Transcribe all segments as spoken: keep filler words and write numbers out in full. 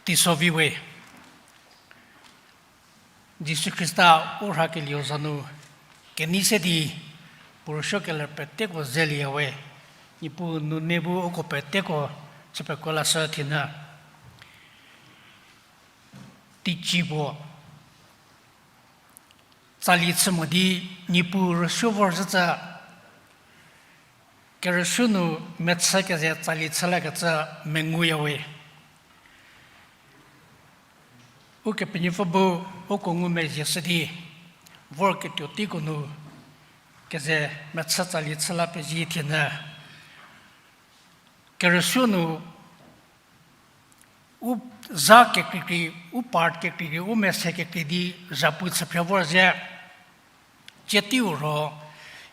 Teiso vi we. Jisu Khrista u rhakelieu za nu kenei se di puo rüsuokeler peteko zelieya we. Niepuu nune bu uko peteko chü pekuolashü thienyü. Teicie puo tsali chü mo di Niepuu rüsuo vorzhücü, kerüsuo nu mechü keze tsali chü lakecü menguya we. Ukepenuopfü bu uko ngumezhie shü di, vorketuo teiko nu keze mechü tsali chü la pezie thienyü. Kerüsuo nu u zha kekreikrei, u part kekreikrei, u mese kekrei di zhapu chüphre vor zhie. Tsie teiu ro,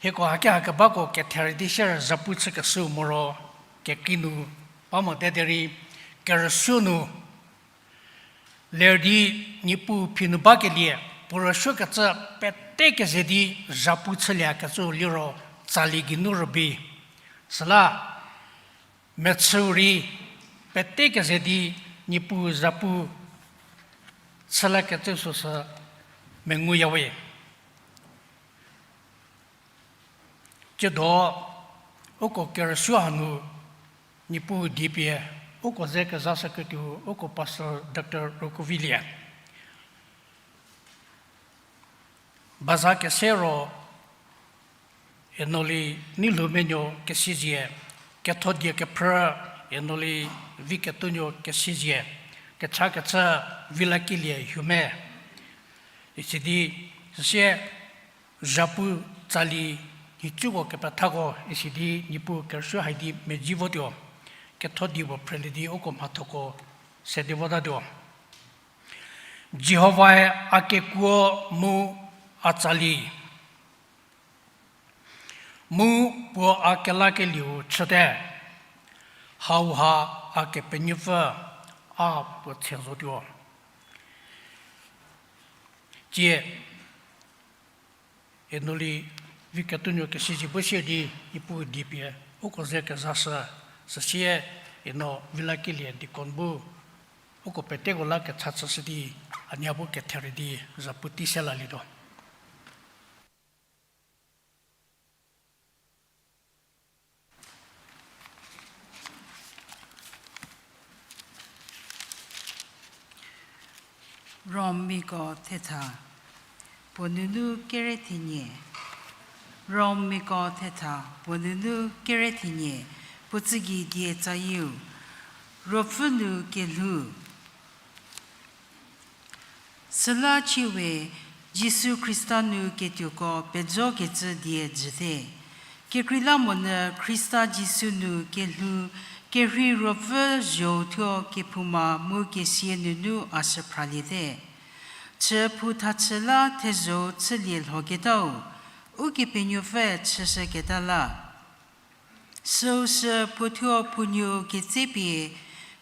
hieko haki hakebako ketherü di sierü zhapu chükeshüu moro, kekrei nu ba mote derei, kerüsuo nu ler di Niepuu phi nu bakelie, puo rüsuokecü pete keze di zhapu chüliekecü liro tsali geinu rübei. Süla mechüu rei pete keze di Niepuu zhapu chülakecü süsü menguya we. Tsiedo uko kerüsuo hanu Niepuu die pie uko ze kezashüketuo uko Pastor Doctor Rokuvilie. Baza kese ro Enoli Neilhoumenuo Kesiezie, Kethodie Kephrü Enoli Viketuonuo Kesiezie, kechakechü Vilakelie Hume. Isidi süsie zhapu tsali nhicuko kepethako isidi Niepuu kerüsuo hai di medzi votuo, kethodie puo phrelie di uko mhathoko sede votatuo. Jihovae a kekuo mu a tsali, mu puo a kelakelieu chüte, hauha a Kepenuopfü a puo tse zotuo. Tsie Enoli Viketuonuo Kesiezie bu sie di Niepuu die pie uko ze kezashü, süsie Eno Vilakelie deacon bu uko peteko la kecha chüshü di, a nia bu ketherü di zhapu tei se lalietuo. Rommiko thetha, puo nunu kere thenie. Rommiko thetha, puo nunu kere thenie, puo tsügei die tsayieu, Ruopfü nu kelhou. Süla chie we, Jisu Khrista nu ketuoko pejokecü die jüte. Kekreilamonyü Khrista Jisu nu kelhou, kerhei Ruopfü zho thuo kephouma mu kesia nunu a shüphraliete. Chüphou thachü la thezho-u chülie lhoketau, Ukepenuopfü chüshüketa la. Süu sü puo thuo phounuou ketsepie,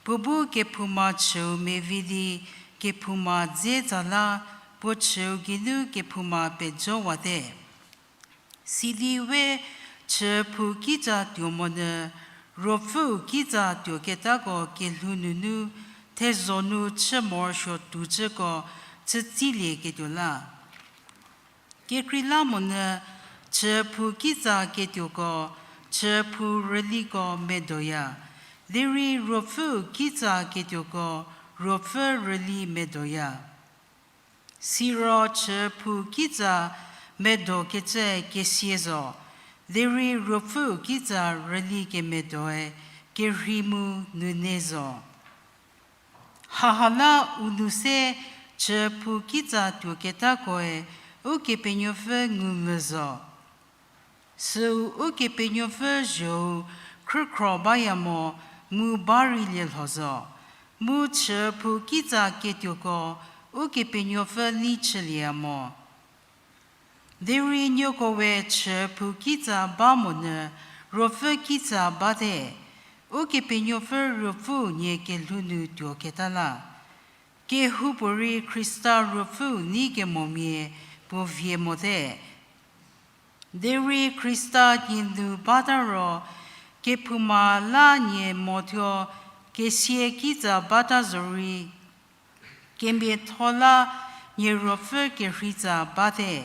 puo bu kephouma chüu mevi di, kephouma dze tsa la, puo chüu geinu kephouma pejowate. Sidi we chüphou kitsa tuo monyü, Ruopfüu kitsa tuoketako kelhou nunu, thezho nu chü morosuo tuocüko chütsilieketuo la. Kekreilamonyü chüphou kitsa ketuoko, chüphou rüliko medoya, derei Ruopfüu kitsa ketuoko, Ruopfü rüli medoya. Siro chüphou kitsa medokecü kesia zo, derei Ruopfüu kitsa rüli kemedoe kerhei mu nune zo. Haha la u nu se chüphou kitsa tuoketakoe Ukepenuopfü ngumvü zo. Süu Ukepenuopfü zho-u khrükhro baya mo mu ba rei lielho zo, mu chüphou kitsa ketuoko Ukepenuopfü nei chülieya mo. Derei nieko we chüphou kitsa ba monyü Ruopfü kitsa bate, Ukepenuopfü Ruopfüu nie kelhou nu tuoketa la. Kehoupuorei Khrista Ruopfüu nei kemomia puo vie mote. Derei Khrista nie nu bata ro, kephouma la nie mo thuo kesia kitsa bata zorei, kemiatho la nie ruopfü kerheitsa bate.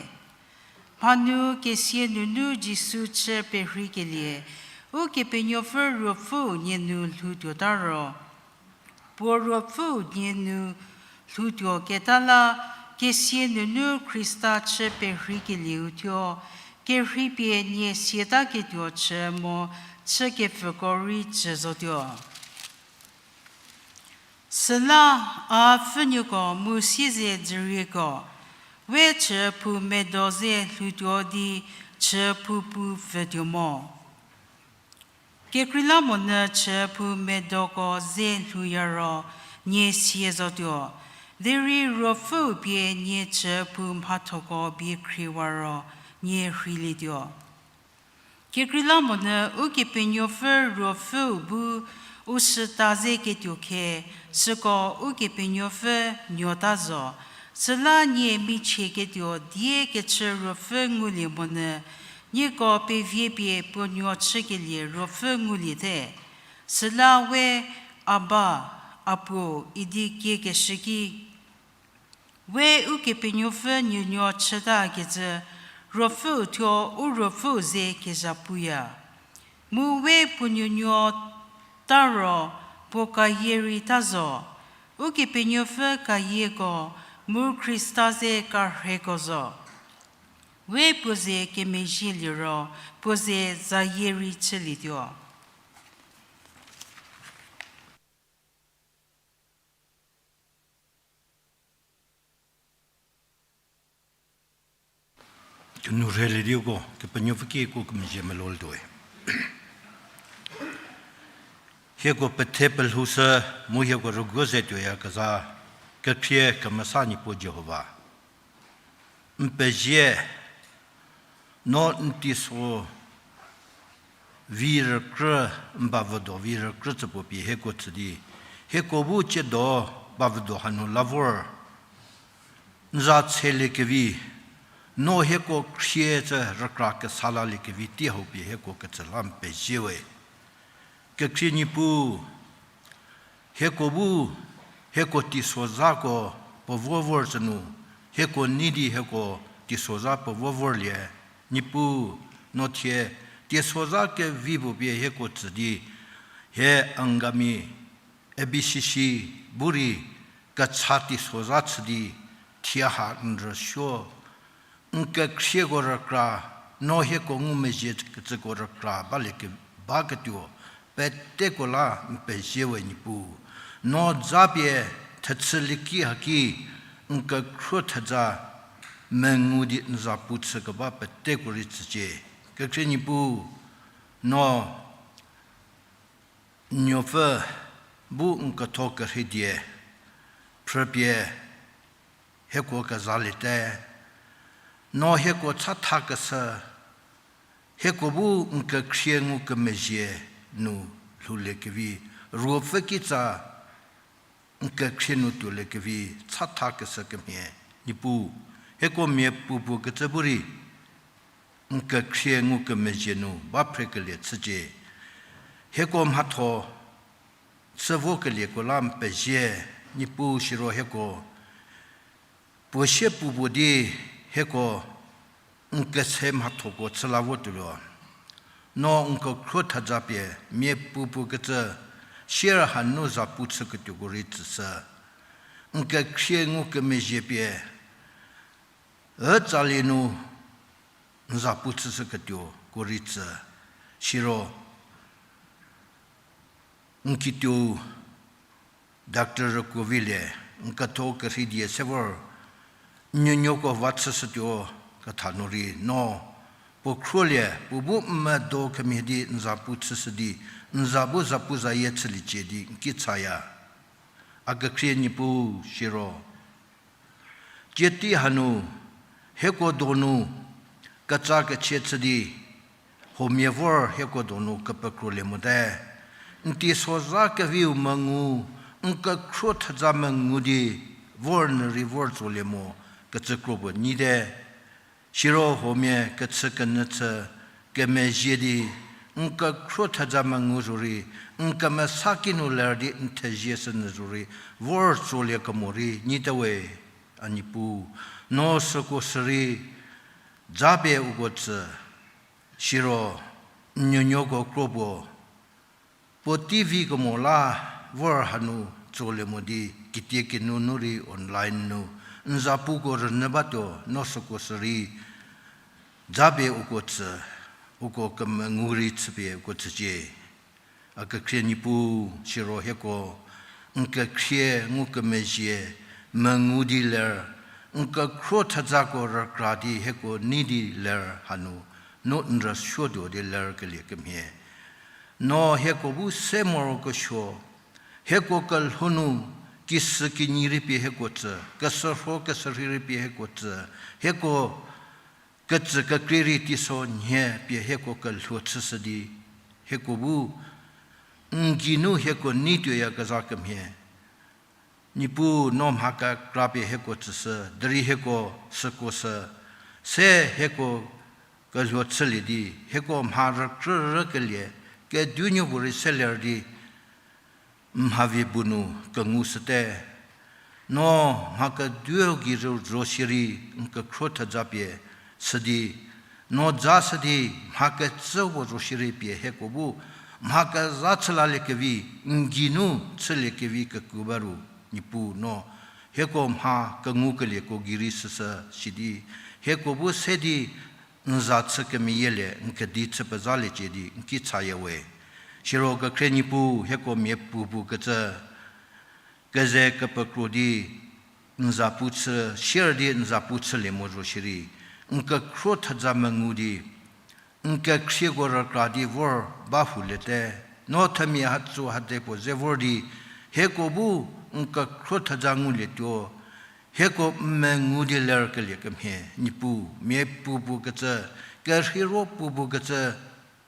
Mhanu kesia nunu Jisu chü perheikelie, Ukepenuopfü Ruopfüu nie nu lhoutuota ro, puo Ruopfüu nie nu lhoutuo keta la, kesia nunu Khrista chü perheikelieu thuo, kerheipie nie siataketuo chü mo chükepfüko rei chü zotuo. Süla a pfhünuoko mu siezedzürieko, we chüphou medo ze lhoutuo di chüphou pu pfütuo mo. Kekreilamonyü chüphou medoko ze lhouya ro nie sia zotuo, derei Ruopfüu pie nie chüphou mhathoko bie khriewa ro nie rheilietuo. Kekreilamonyü Ukepenuopfü Ruopfüu bu u süta ze ketuo khe, süko Ukepenuopfü nuota zo. Süla nie michieketuo die kechü ruopfü ngulie monyü, nieko pevie pie puo nuo chükelie ruopfü nguliete. Süla we, Aba, Apuo idi kiekeshü ki, we Ukepenuopfü nuonuo chütakecü, Ruopfüu thuo u Ruopfüu ze kezha puya. Mu we puo nuonuo ta ro puo kayie rei ta zo, Ukepenuopfü kayieko mu Khrista ze karheko zo. We puo ze kemezhie liro, puo ze zayie rei chülietuo. Kenu rheilie di uko, Kepenuopfü ki uko kemezhie melou lituoe. Hieko pethe pelhou sü mu hieko rüguo ze tuoyakezha, kekhrie kemesa Niepuu Jihova. N pezie, no n teiso vi rükrü, n bavüdo vi rükrü tsüpuo pie hieko tsü di, hieko bu ciedo bavüdo hanu la vor n za tseliekevi, no hieko khrie cü rükra kesa laliekevi tei hau pie hieko ketsü la n pezie we. Kekhrie Niepuu, hieko bu, hieko teisozhako puo vo vor tsü nu, hieko nei di hieko teisozha puo vo vorlie, Niepuu, no thie teisozha kevi puo pie hieko tsü di, hie Angami A B C C bu rei kecha teisozha chü di, thie ha n rüsuo, n kekhrieko rükra, no hieko ngumezhiekecüko rükra balie ke-, baketuo, peteko la n pezie we Niepuu. No za pie thechülieki haki, n kekhruo theza mengu di n za pu chükeba peteko rei tsücie. Kekhrie Niepuu, no n nuopfü bu n ketho kerhei die phrüpie hieko kezaliete, no hieko chathakeshü, hieko bu n kekhrie ngukemezhie nu lhouliekevi, ruopfü kitsa n kekhrie nu tuoliekevi chathakeshü kemhie, Niepuu, hieko mia puopuo kecü bu rei n kekhrie ngukemezhie nu ba phrekelie chücie. Hieko mhatho chü vokelieko la n pezie, Niepuu, siro hieko puo sie puopuo di hieko n kese mhathoko chü la votuo lo. No n kekhruo theza pie mia puopuo kecü sier hanu za pu chüketuoko rei tsüshü. N kekhrie ngukemezhie pie ütsali nu n za pu chüshüketuoko rei tsü. Siro n kituo Doctor Rükuovilie, n ketho kerhei die se vor n nuonuoko va chüshütuo ketha nu rei no puo khruolie, puo bu n medo kemhie di n za pu chüshü di, n za bu zapuzayie chüliecie di n ki chaya. A kekhrie Niepuu, siro cietei hanu hieko donu keca kechie chü di, huomia vor hieko donu kepekrolie mote. N teisozha keviu mengu, n kekhruo theza mengu di vor nyü rei vor tsolie mo kecü kro puo nyite. Siro huomia kechükenyü chü kemezhie di n kekhruo theja mengu zorei, n kemesa kinu ler di n thezie shünyü zorei, vor tsolie kemo rei nyite we, a Niepuu, no süko sürei, japie uko tsü, siro, n nuonuoko kro puo, puotei vi kemo la vor hanu tsolie mo di, kitie kinunu rei online nu, n zapuko rünyü batuo, no süko sürei, japie uko tsü, uko kemengu rei chüpie uko tsücie. A kekhrie Niepuu, siro hieko, n kekhrie ngukemezhie, mengu di ler, n kekhruo thejako rükra di hieko nei di ler hanu, no n rüsuotuo di ler kelie kemhie. No hieko bu se morokesuo, hieko kelhou nu, kisü kinyi rei pie hieko tsü, kesürho kesürhei rei pie hieko tsü, hieko ketsü kekrie rei teiso nhie pie hieko kelhuo chüshü di, hieko bu n geinu hieko nei tuoyakezha kemhie. Niepuu no mha kekra pie hieko tsüshü, derei hieko süko sü, se hieko kelhuo chülie di, hieko mha rükrürükelie, kedunuo puorei se ler di, mhavie bu nu kengushüte. No mha keduo gei zo shierei n kekhruo theja pie shü di, no ja shü di mha kecü puo zo shierei pie hieko bu mha kezha chülaliekevi, n geinu chüliekevi kekuo ba ru, Niepuu no hieko mha kengukelieko gei rei süsü shi di, hieko bu se di n za chü kemeyielie n kedi chü pezaliecie di n ki chaya we. Siro kekhrie Niepuu hieko mia puopuo kecü, keze kepekro di n za pu chü, sier di n za pu chülie mo zo shierei, n kekhruo theja mengu di, n kekhrieko rükra di vor ba huliete, no themia hatsu hade puo ze vor di, hieko bu n kekhruo theja ngulietuo, hieko n mengu di lerkelie kemhie, Niepuu, mia puopuo kecü, kerheiro puopuo kecü,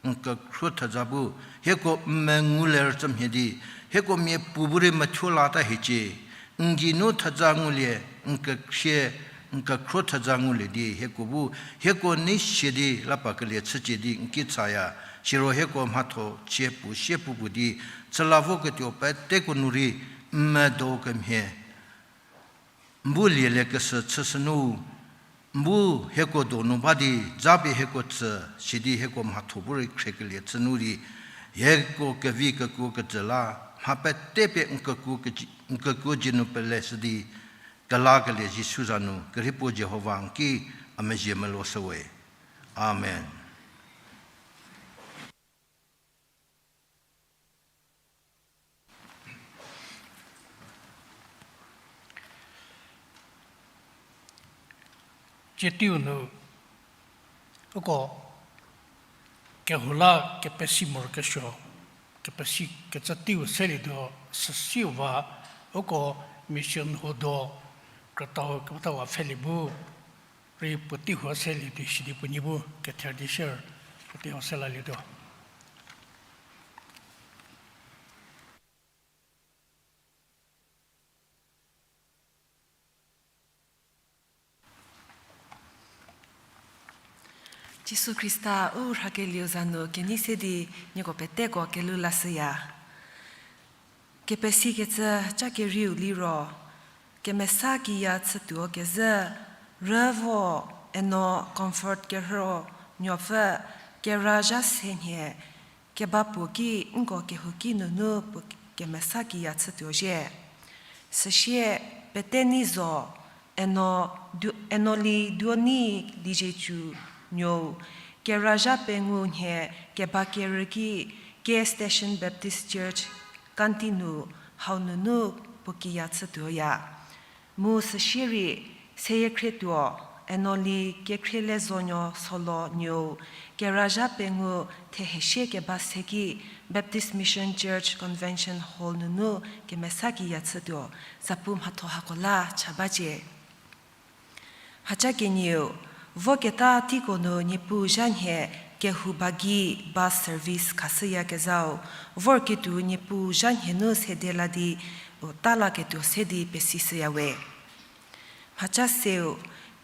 n kekhruo theja bu, hieko n mengu ler cü mhie di, hieko mia puo bu rei methuo lata hiecie, n geinu theja ngulie, n kekhrie, n kekhruo theja ngulie di, hieko bu, hieko nei sie di lapakelie chücie di n ki chaya, siro hieko mhatho chie puo sie puopuo di, chüla voketuo peteko nu rei, n medo kemhie. N bu lieliekeshü chüshü nu, n bu hieko donu ba di, japie hieko tsü, sidi hieko mhatho bu rei khriekelie chü nu di, hieko kevi kekuo kejü la, mha pete pie n kekuo keji-, n kekuo dzie nu peleshü di, kelakelie Jisu za nu, kerhei puo Jihova n ki a mezhie meloshüwe. Amen. Tsie teiu nu, uko kehou la kepesi morokesuo, kepesi kecü teiu selietuo, süsiu va, uko mission huo do, krütau kepethau pfhelie bu, rei puotei huo selietuo shidi puo nie bu kether di share, puotei huo se lalietuo. Jisu Khrista u rhakelieu za nu kenei se di nieko peteko kelhou lashüya. Kepesikecü ca kerieu liro, kemesa kiya chütuo kezhü, rüvo eno Comfort Kerhüro Nuopfü, kera zha se nhie, keba puo ki nko kehouki nunu puo kemesa kiya chütuo zhie. Süsie pete nei zo, eno du-, Enoli Duoni Liezietsu Nuou, kera zha pengou nhie keba kerü ki K Station Baptist Church, Kanti nu hau nunu puo kiya chütuoya. Mu süsie rei, seyie khrietuo, Enoli Kekhrielie Zonuo Solo Nuou, kera zha pengou thehesie keba se ki Baptist Mission Church Convention Hall nunu kemesa kiya chütuo, zapu mhatho hako la cha bacie. Mhaca kenieu, voketa teiko nu Niepuu zha nhie kehou ba gei bus service khashüyakezhau, vorketuo Niepuu zha nhie nu sede la di u ta laketuo se di pesishüya we. Mhaca seu,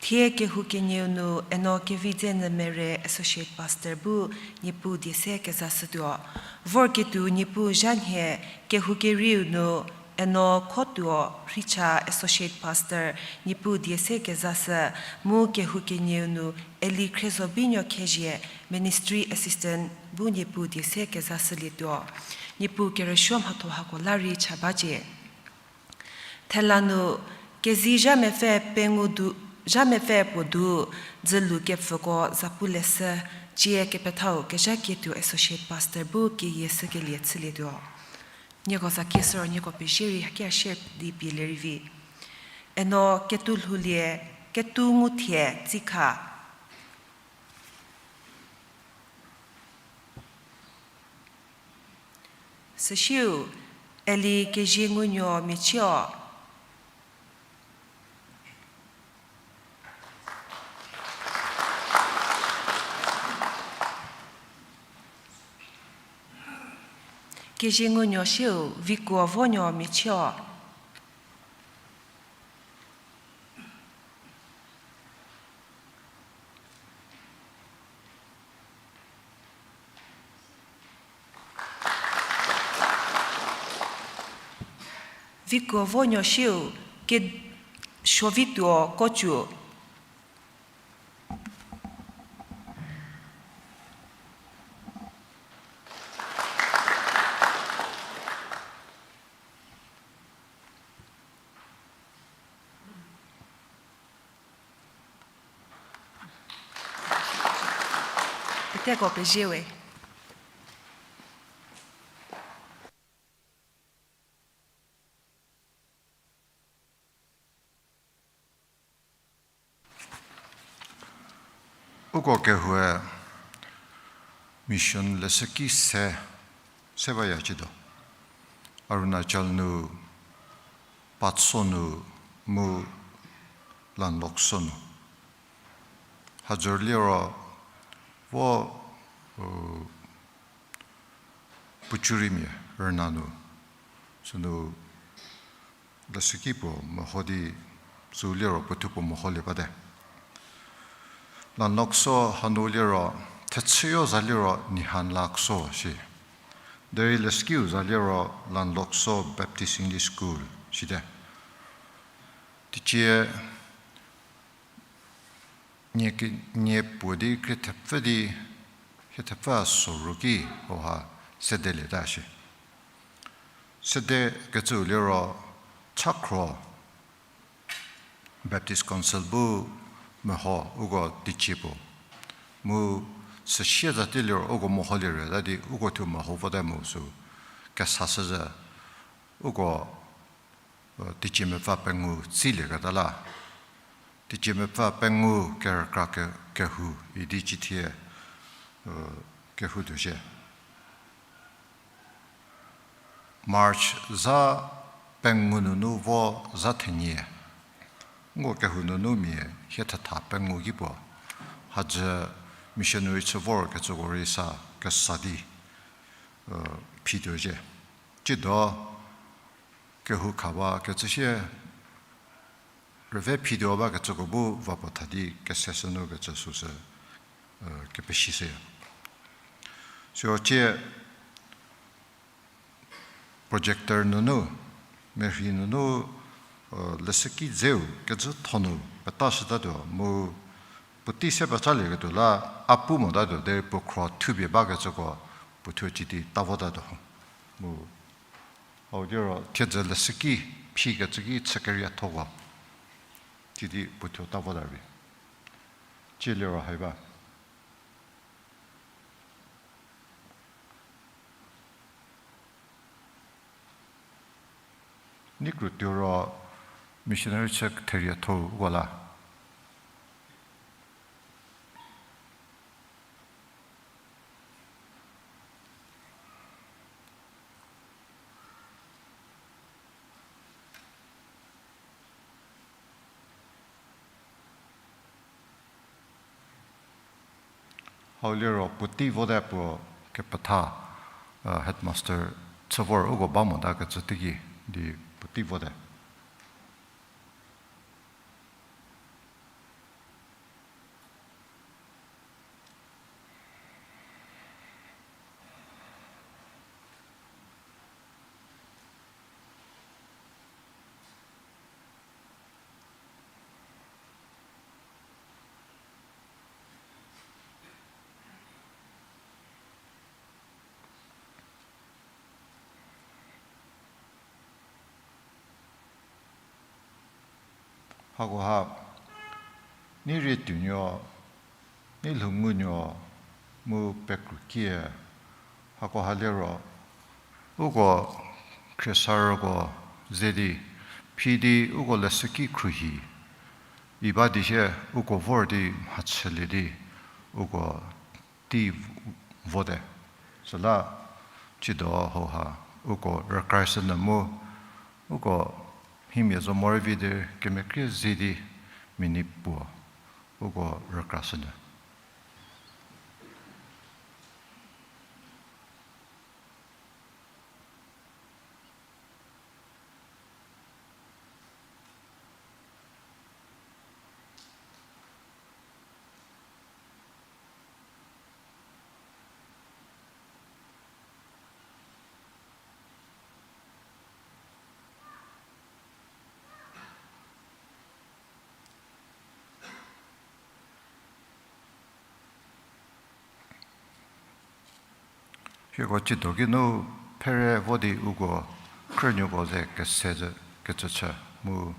Thie kehou kenieu nu eno Kevidzenyü Mere Associate Pastor bu Niepuu die se kezashütuo. Vorketuo Niepuu zha nhie kehou kerieu nu eno Khotuo Rhicha Associate Pastor Niepuu die se kezashü, mu kehou kenieu nu Eli Khriezobinuo Khezhie Ministry Assistant bu Niepuu die se kezashülietuo. Niepuu kerüsuo mhatho hako la rei cha bacie. Thela nu, kezi zha mepfü pengou du, zha mepfü puo du, dzülu kepfüko zapu leshü, cie kepethau kezha kietuo Associate Pastor bu keyie shükelie chülietuo. Nieko za kieshü ro nieko pezie rei hakia share di pie lerei vi. Eno Ketulhoulie, Ketu Nguthie Tsikha. Süsiu, Eli Keziengunuo Miachie. Keziengunuo siu, Vikuo Vonuo Miachie. Vikuo Vonuo siu, Kesuovituo Kocu. Peteko pezie we. Uko kehoue mission leshüki se, se baya cietuo. Arunachal nu, Patso nu, mu Lanlokso nu. Hazü liro vo, u, puocurimia rüna nu, sünu leshüki puo meho di, sü liro puothuo puo meholie bate. Lanlokso hanu liro, thechüyo za liro Nihal Lakso shi. Derei leshükiu za liro Lanlokso Baptist English School shite. Teicie nie ke-, nie puo di krie thepfü di, hie thepfü a soru ki hauha sedelieta shi. Sede kecüu liro Chakhro Baptist Council bu meho uko teicie puo. Mu süsie zati liro uko meholie rüta di uko thuo meho vote mu sü kesashü ze uko teicie mepfü pengou tsilieketa la. Teicie mepfü pengou kerükra ke-, kehou idi cithie, kehou tuo shie. March za pengou nunu vo za thenie. Nko kehou nunu mia hie thetha pengou ki puo. Hazü missionary chü vorkecüko rei sa kesa di, phituo shie. Ciedo kehou khawa kecü sie rüve phituo bakecüko bu va puo tha di kese sünu kecü süsü, kepesishüya. Siro cie projector nunu, merhi nunu, leshüki dzeu kecü thonu petashütatuo mu puotei se pecalieketuo la a pu motatuo derei puo khro thupie bakecüko puothuo cidi ta votatuo. Mu hau liro thiedzü leshüki phikecü ki chükeriethoko cidi puothuo ta vota rei. Cie liro hai ba. Nikru tuo ro missionary chü therietho-u uko la. Hau liro puotei vote puo kepetha, headmaster chü vor uko ba motakecü teiki di puotei vote. Hakoha, nei rietuonuo, nei lhoungunuo, mu pekrukie, hakoha liro, uko khriesarüko ze di, phi di uko leshüki khruohi, i ba di sie uko vor di mhachülie di, uko tei vote. Süla, tsiedo hauha, uko rükraishünyü mu, uko mhimia zo morei vi di kemekrie ze di mia nei puo, uko rükrashünyü. Hieko tsiedo ki nu phere vo di uko krünuoko ze kese kecü chü mu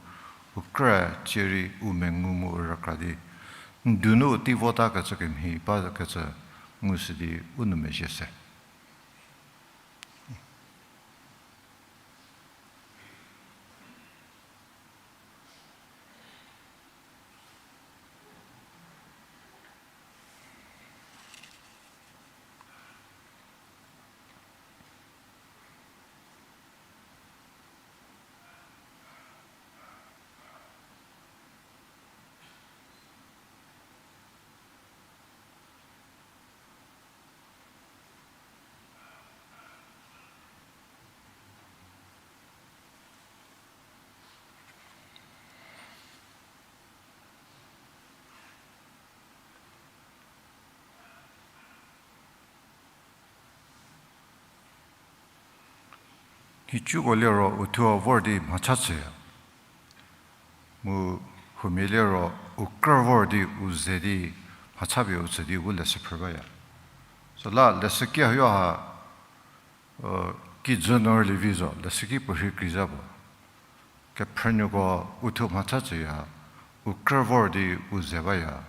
u krü tsie rei u mengu mu u rükra di, n du nu tei votakecü kemhie bakecü ngushü di u nou mezhie se. Nhicuko liro uthuo vor di mhacha tsüya. Mu huomia liro u krü vor di u ze di mhachapie u tsü di u leshü phrü baya. Süla leshüki hau ha, kijü nu rüli vi zo, leshüki puorhi kreiza puo. Kephrünuoko uthuo mhacha tsüya, u krü vor di u ze baya.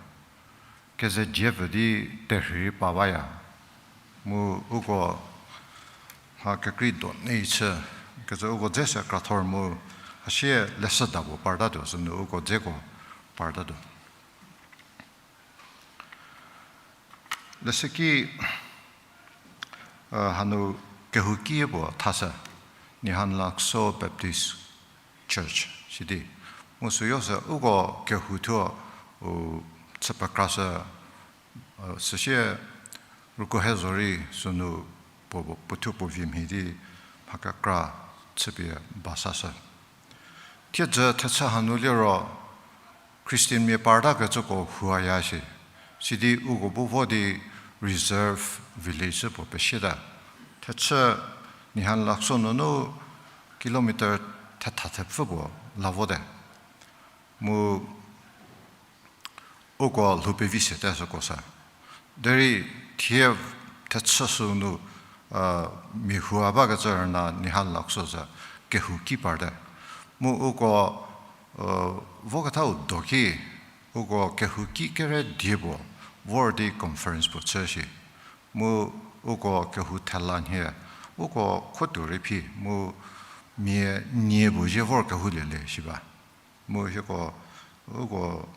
Keze dzie pfü di terhü rei pa baya. Mu uko mha kekrei donei chü, kecü uko dze se krathor mu, hasie leshüda puo partatuo, sünu uko dzeko partatuo. Leshüki, hanu kehouki puo thashü, Nihal Lakso Baptist Church sidi. Mu süyo sü uko kehou thuo u chü pekrashü, süsie rüko he zorei sünu puo, puo thuo puo vi mhie di mha kekra chüpie ba sashü. Thiedzü thechü hanu liro Christianmia partakecüko huaya shi. Sidi uko bu vo di reserve village puo pesieta. Thechü Nihal Lakso nunu kilometer thetha thepfü puo la vote. Mu uko lhou pevi sete süko sü. Derei thie thechü sünu, mia hua bakecü rüna Nihal Lakso sü kehouki parte. Mu uko vokethau doki, uko kehouki kere die puo vor di conference puo chü shi. Mu uko kehou thela nhie, uko khuotuo rei phi, mu mia nie puo zie vor kehoulie le shi ba. Mu hieko, uko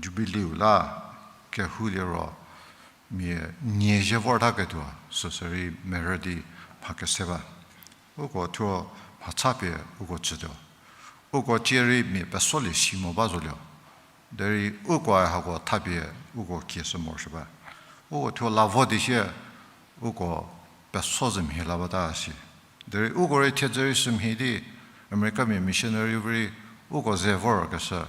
Jubilee-u la kehou liro mia nie zie vortaketuo süsü rei merü di mha kese ba. Uko thuo mhachapie uko tsütuo. Uko tsie rei mia pesolie si mo ba zolio. Derei ukoe hako thapie uko kieshü morosuo ba. Uko thuo la vo di sie uko peso zü mhie la bata si. Derei uko rei thiedzü rei sümhie di Americamia missionary rei uko ze vorkeshü,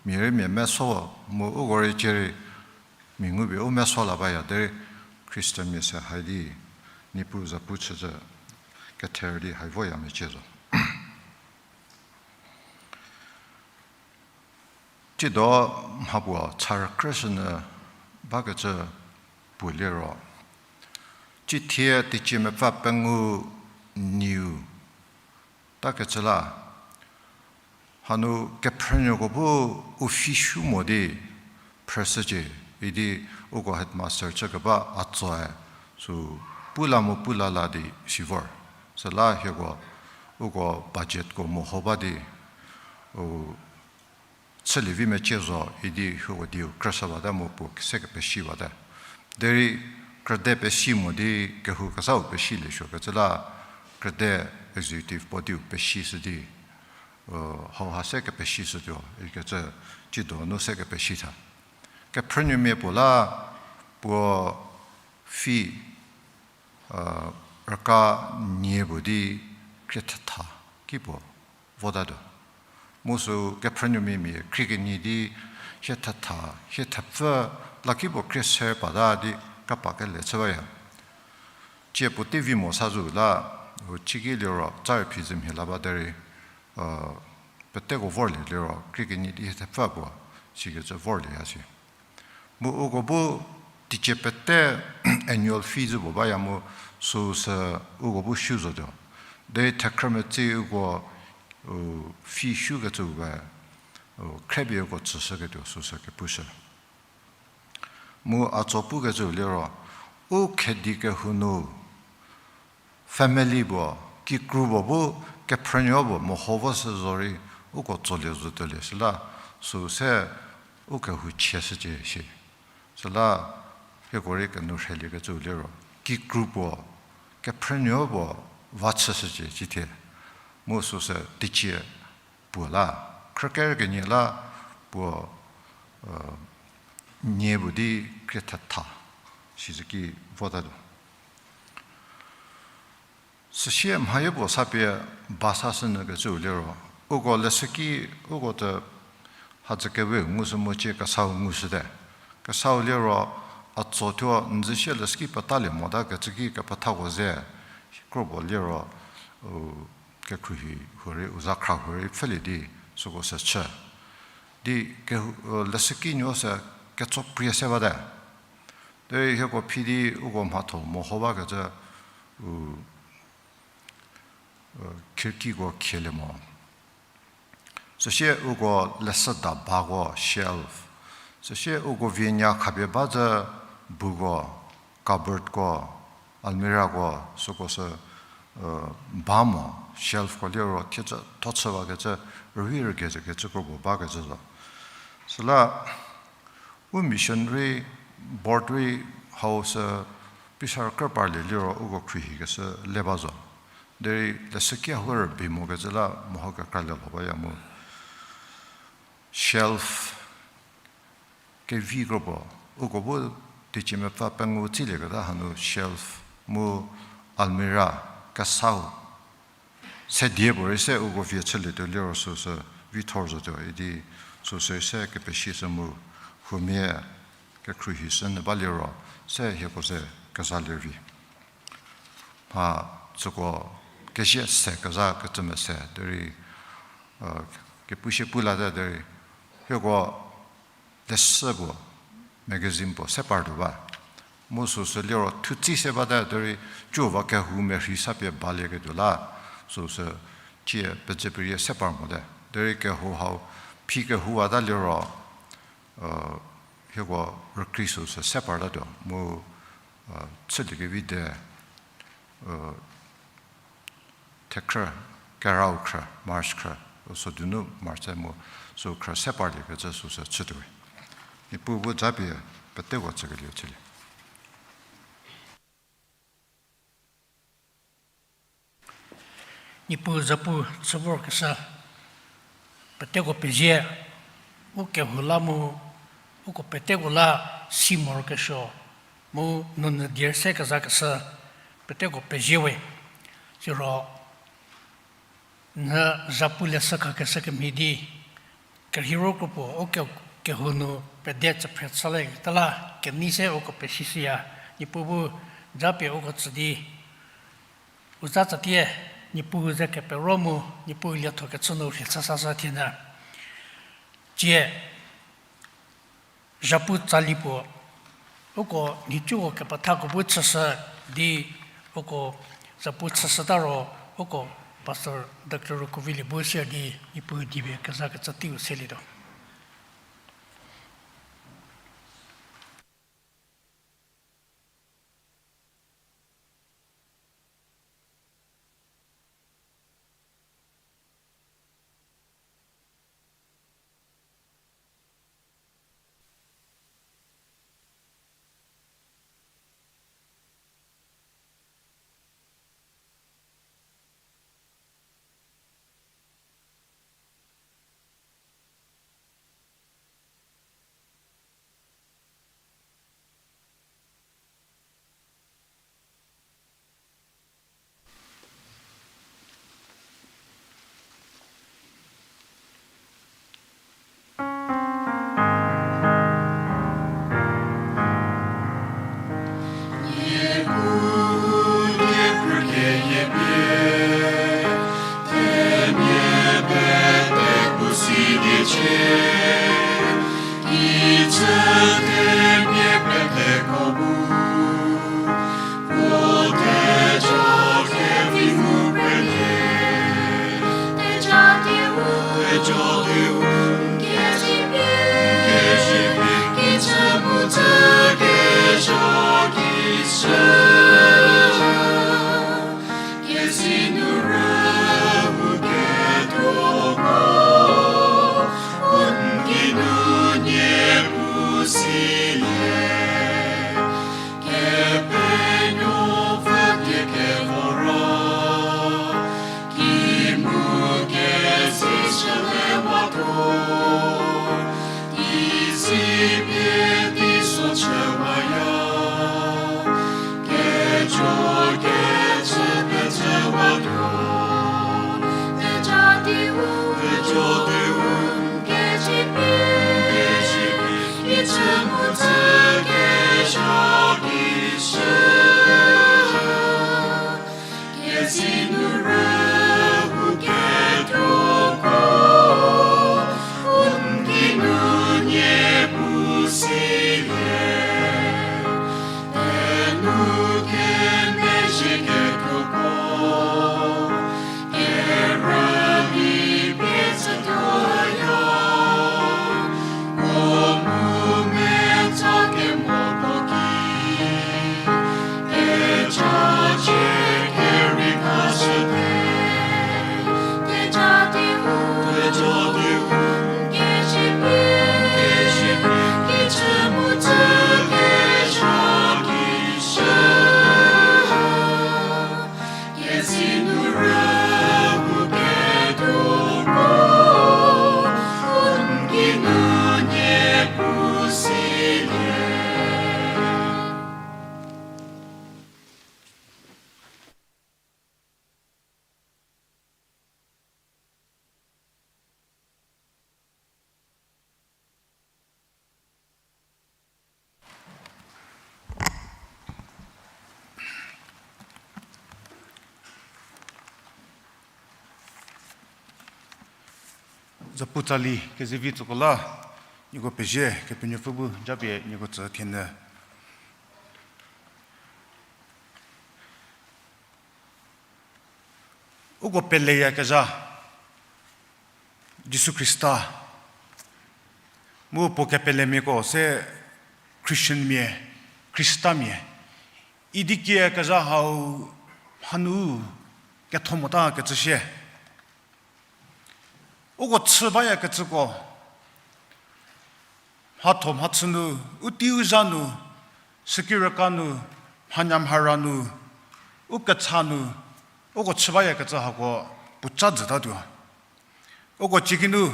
mia rei mia meso mu uko rei tsie rei mia ngupie u meso la baya derei Christianmia se hai di Niepuu zapu chüzhü kether di hai voya mecie zo. Tsiedo mhapuo cha rükrüshünyü bakecü puo liro, cithie teicie mepfü pengou nyiu takecü la, Hanu kephrünuoko bu u fee shu mo di phrüshücie, idi uko headmaster chükeba a tsoe, sü pula mu pula la di si vor. Süla hieko, uko budgetko meho ba di, u, chülie vi mecie zo idi hieko dieu krüshü bata mu puo se kepeshi bata. Derei krüde pesi mo di kehou kezhau peshi liesuo kecü la krüde executive bodyu pesishü di, hauha se kepeshishütuo ikecü, cidonu se kepeshi tha. Kephrünuomia puo la puo fee, rüka nie puo di krie thetha ki puo votatuo. Mu sü kephrünuomia mia krie kenie di hie thetha, hie thepfü la ki puo krie ser pata di kapa kele chü baya. Cie puotei vi mo sa zo la, u ciki liro tsarü phi zü mhie la ba derei, peteko vorlie liro krie kenie di hie thepfü puo, sikecü vorlie ya si. Mu uko bu teicie pete annual fee zü puo baya mu süsü uko bu shu zotuo. Derei thekhrü metsi uko fee shukecü we, khriepie uko tsüshüketuo süsü kepushü. Mu a tso pukecü liro, u khedi kehou nu family puo, kikru puo bu kephrünuo puo meho vo sü zorei uko tsolie zotuolie süla, süu se u kehou chieshücie shi. Süla hieko rei kenou rheliekecü liro, kikru puo, kephrünuo puo va chüshücie cithie. Mu süsü teicie puo la, khrüker kenie la puo, nie puo di krie thetha, sizüki votatuo. Süsie mhayo puo sa pie ba sashünyükecü liro, uko leshüki, uko te hadzü kewe ngushü mu cie kesau ngushüte. Kesau liro a tsothuo n zü sie leshüki petalie mota kecü ki kepethako ze, kropuo liro, u, kekhruohi huorei, u zakhra huorei pfhülie di süko se chü. Di ke, leshüki nuo se ketso prie se bate. Derei hieko phi di uko mhatho meho bakecü, u, khirkiko khielie mo. Süsie uko leshüda bako shelf. Süsie uko vie nya khapie ba zü buko, cupboardko, almirahko, süko sü, ba mo, shelfko liro thiecü tho chü bakecü, rüvi rügei zükecü kropuo bakecü zo. Süla u mission rei, board rei hau sü pisa rükrü parlie liro uko khruohikeshü le ba zo. Derei leshüki hau rübei mokecü la meho kekra le lho baya mu. Shelf kevi kropuo, uko bu teicie mepfü pengou tsilieketa hanu shelf mu almirah, kesau, se die puorei se uko vie chülietuo liro süsü vi thor zotuo idi süsü se kepeshishü mu huomia kekhruohishü nyü ba liro se hieko ze kezalie vi. Mha tsüko kezie se kezha kecü mese derei, kepushie pu late derei, hieko leshü puo, magazine puo se partuo ba. Mu süsü liro thutsi se bate derei, cüva kehou merhei sa pie balieketuo la, süsü cie pezü perie se par mote. Derei kehou hau, phi kehouwata liro, hieko rükri süsü se partatuo mu, chüliekevi de, thekhrü, kerau khrü, March khrü, u sodunu March se mu, sü khrü se parliekecü süsü chütuowe. Niepuu bu japie peteko tsükelieu chülie. Niepuu zapu chü vorkeshü, peteko pezie, u kehou la mu, uko peteko la si morokesuo, mu nunu die se kezakeshü, peteko pezie we. Siro, n zapu leshü khakeshü kemhie di, kerheiro kropuo u ke-, kehou nu pede tsüphre chüle keta la kenei se uko pesishüya, Niepuu bu japie uko tsü di, u za tsatie, Niepuu ze kepero mu, Niepuu lietho kechü nu rhie chü sashü thienyü. Cie, zapu tsali puo, uko nhicuko kepethako bu chüshü di, uko zapu chüshüta ro, uko Pastor Doctor Rukuvilie bu sier di Niepuu diepie kezakecü teiu selietuo. Zapu tsali kezevi tsüko la, nieko pezie, Kepenuopfü bu japie nieko tsü thienyü. Uko peleyakezha, Jisu Khrista, mu puo kepelemiako se Christianmia, Khristamia idi kiekezha hau mhanu ketho mota kecü shie. Uko chü bayakecüko, mhatho mhachü nu, u tei u zha nu, sükirüka nu, mhanya mhara nu, u kecha nu, uko chü bayakecü hako puoca jütatuo. Uko ciekinu,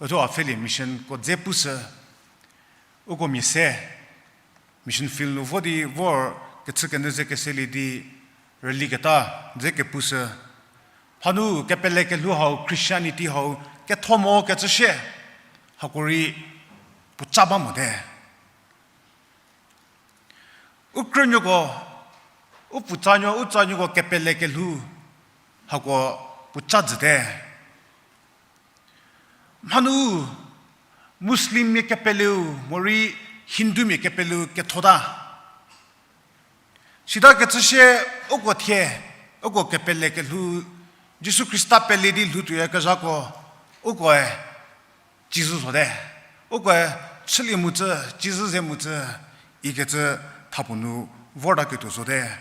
uthuo a pfhelie missionko dze pushü, uko mia se mission field nu vo di vor kechükenyü ze keselie di rüliketa dze kepushü. Mhanu kepele kelhou hau, Christianity hau ketho mo kecü shie, hako rei puoca ba mote. U krünuoko, u puotsanuo, u tsanuoko kepele kelhou hako puoca jüte. Mhanu Muslimmia kepeleu morei Hindumia kepeleu kethota. Sita kecü shie uko thie, uko kepele kelhou Jisu Khrista pele di lhou tuoyakezhako, ukoe, cizü zote. Ukoe, chülie mocü, cizü ze mocü, ikecü thapuo nu vortaketuo zote.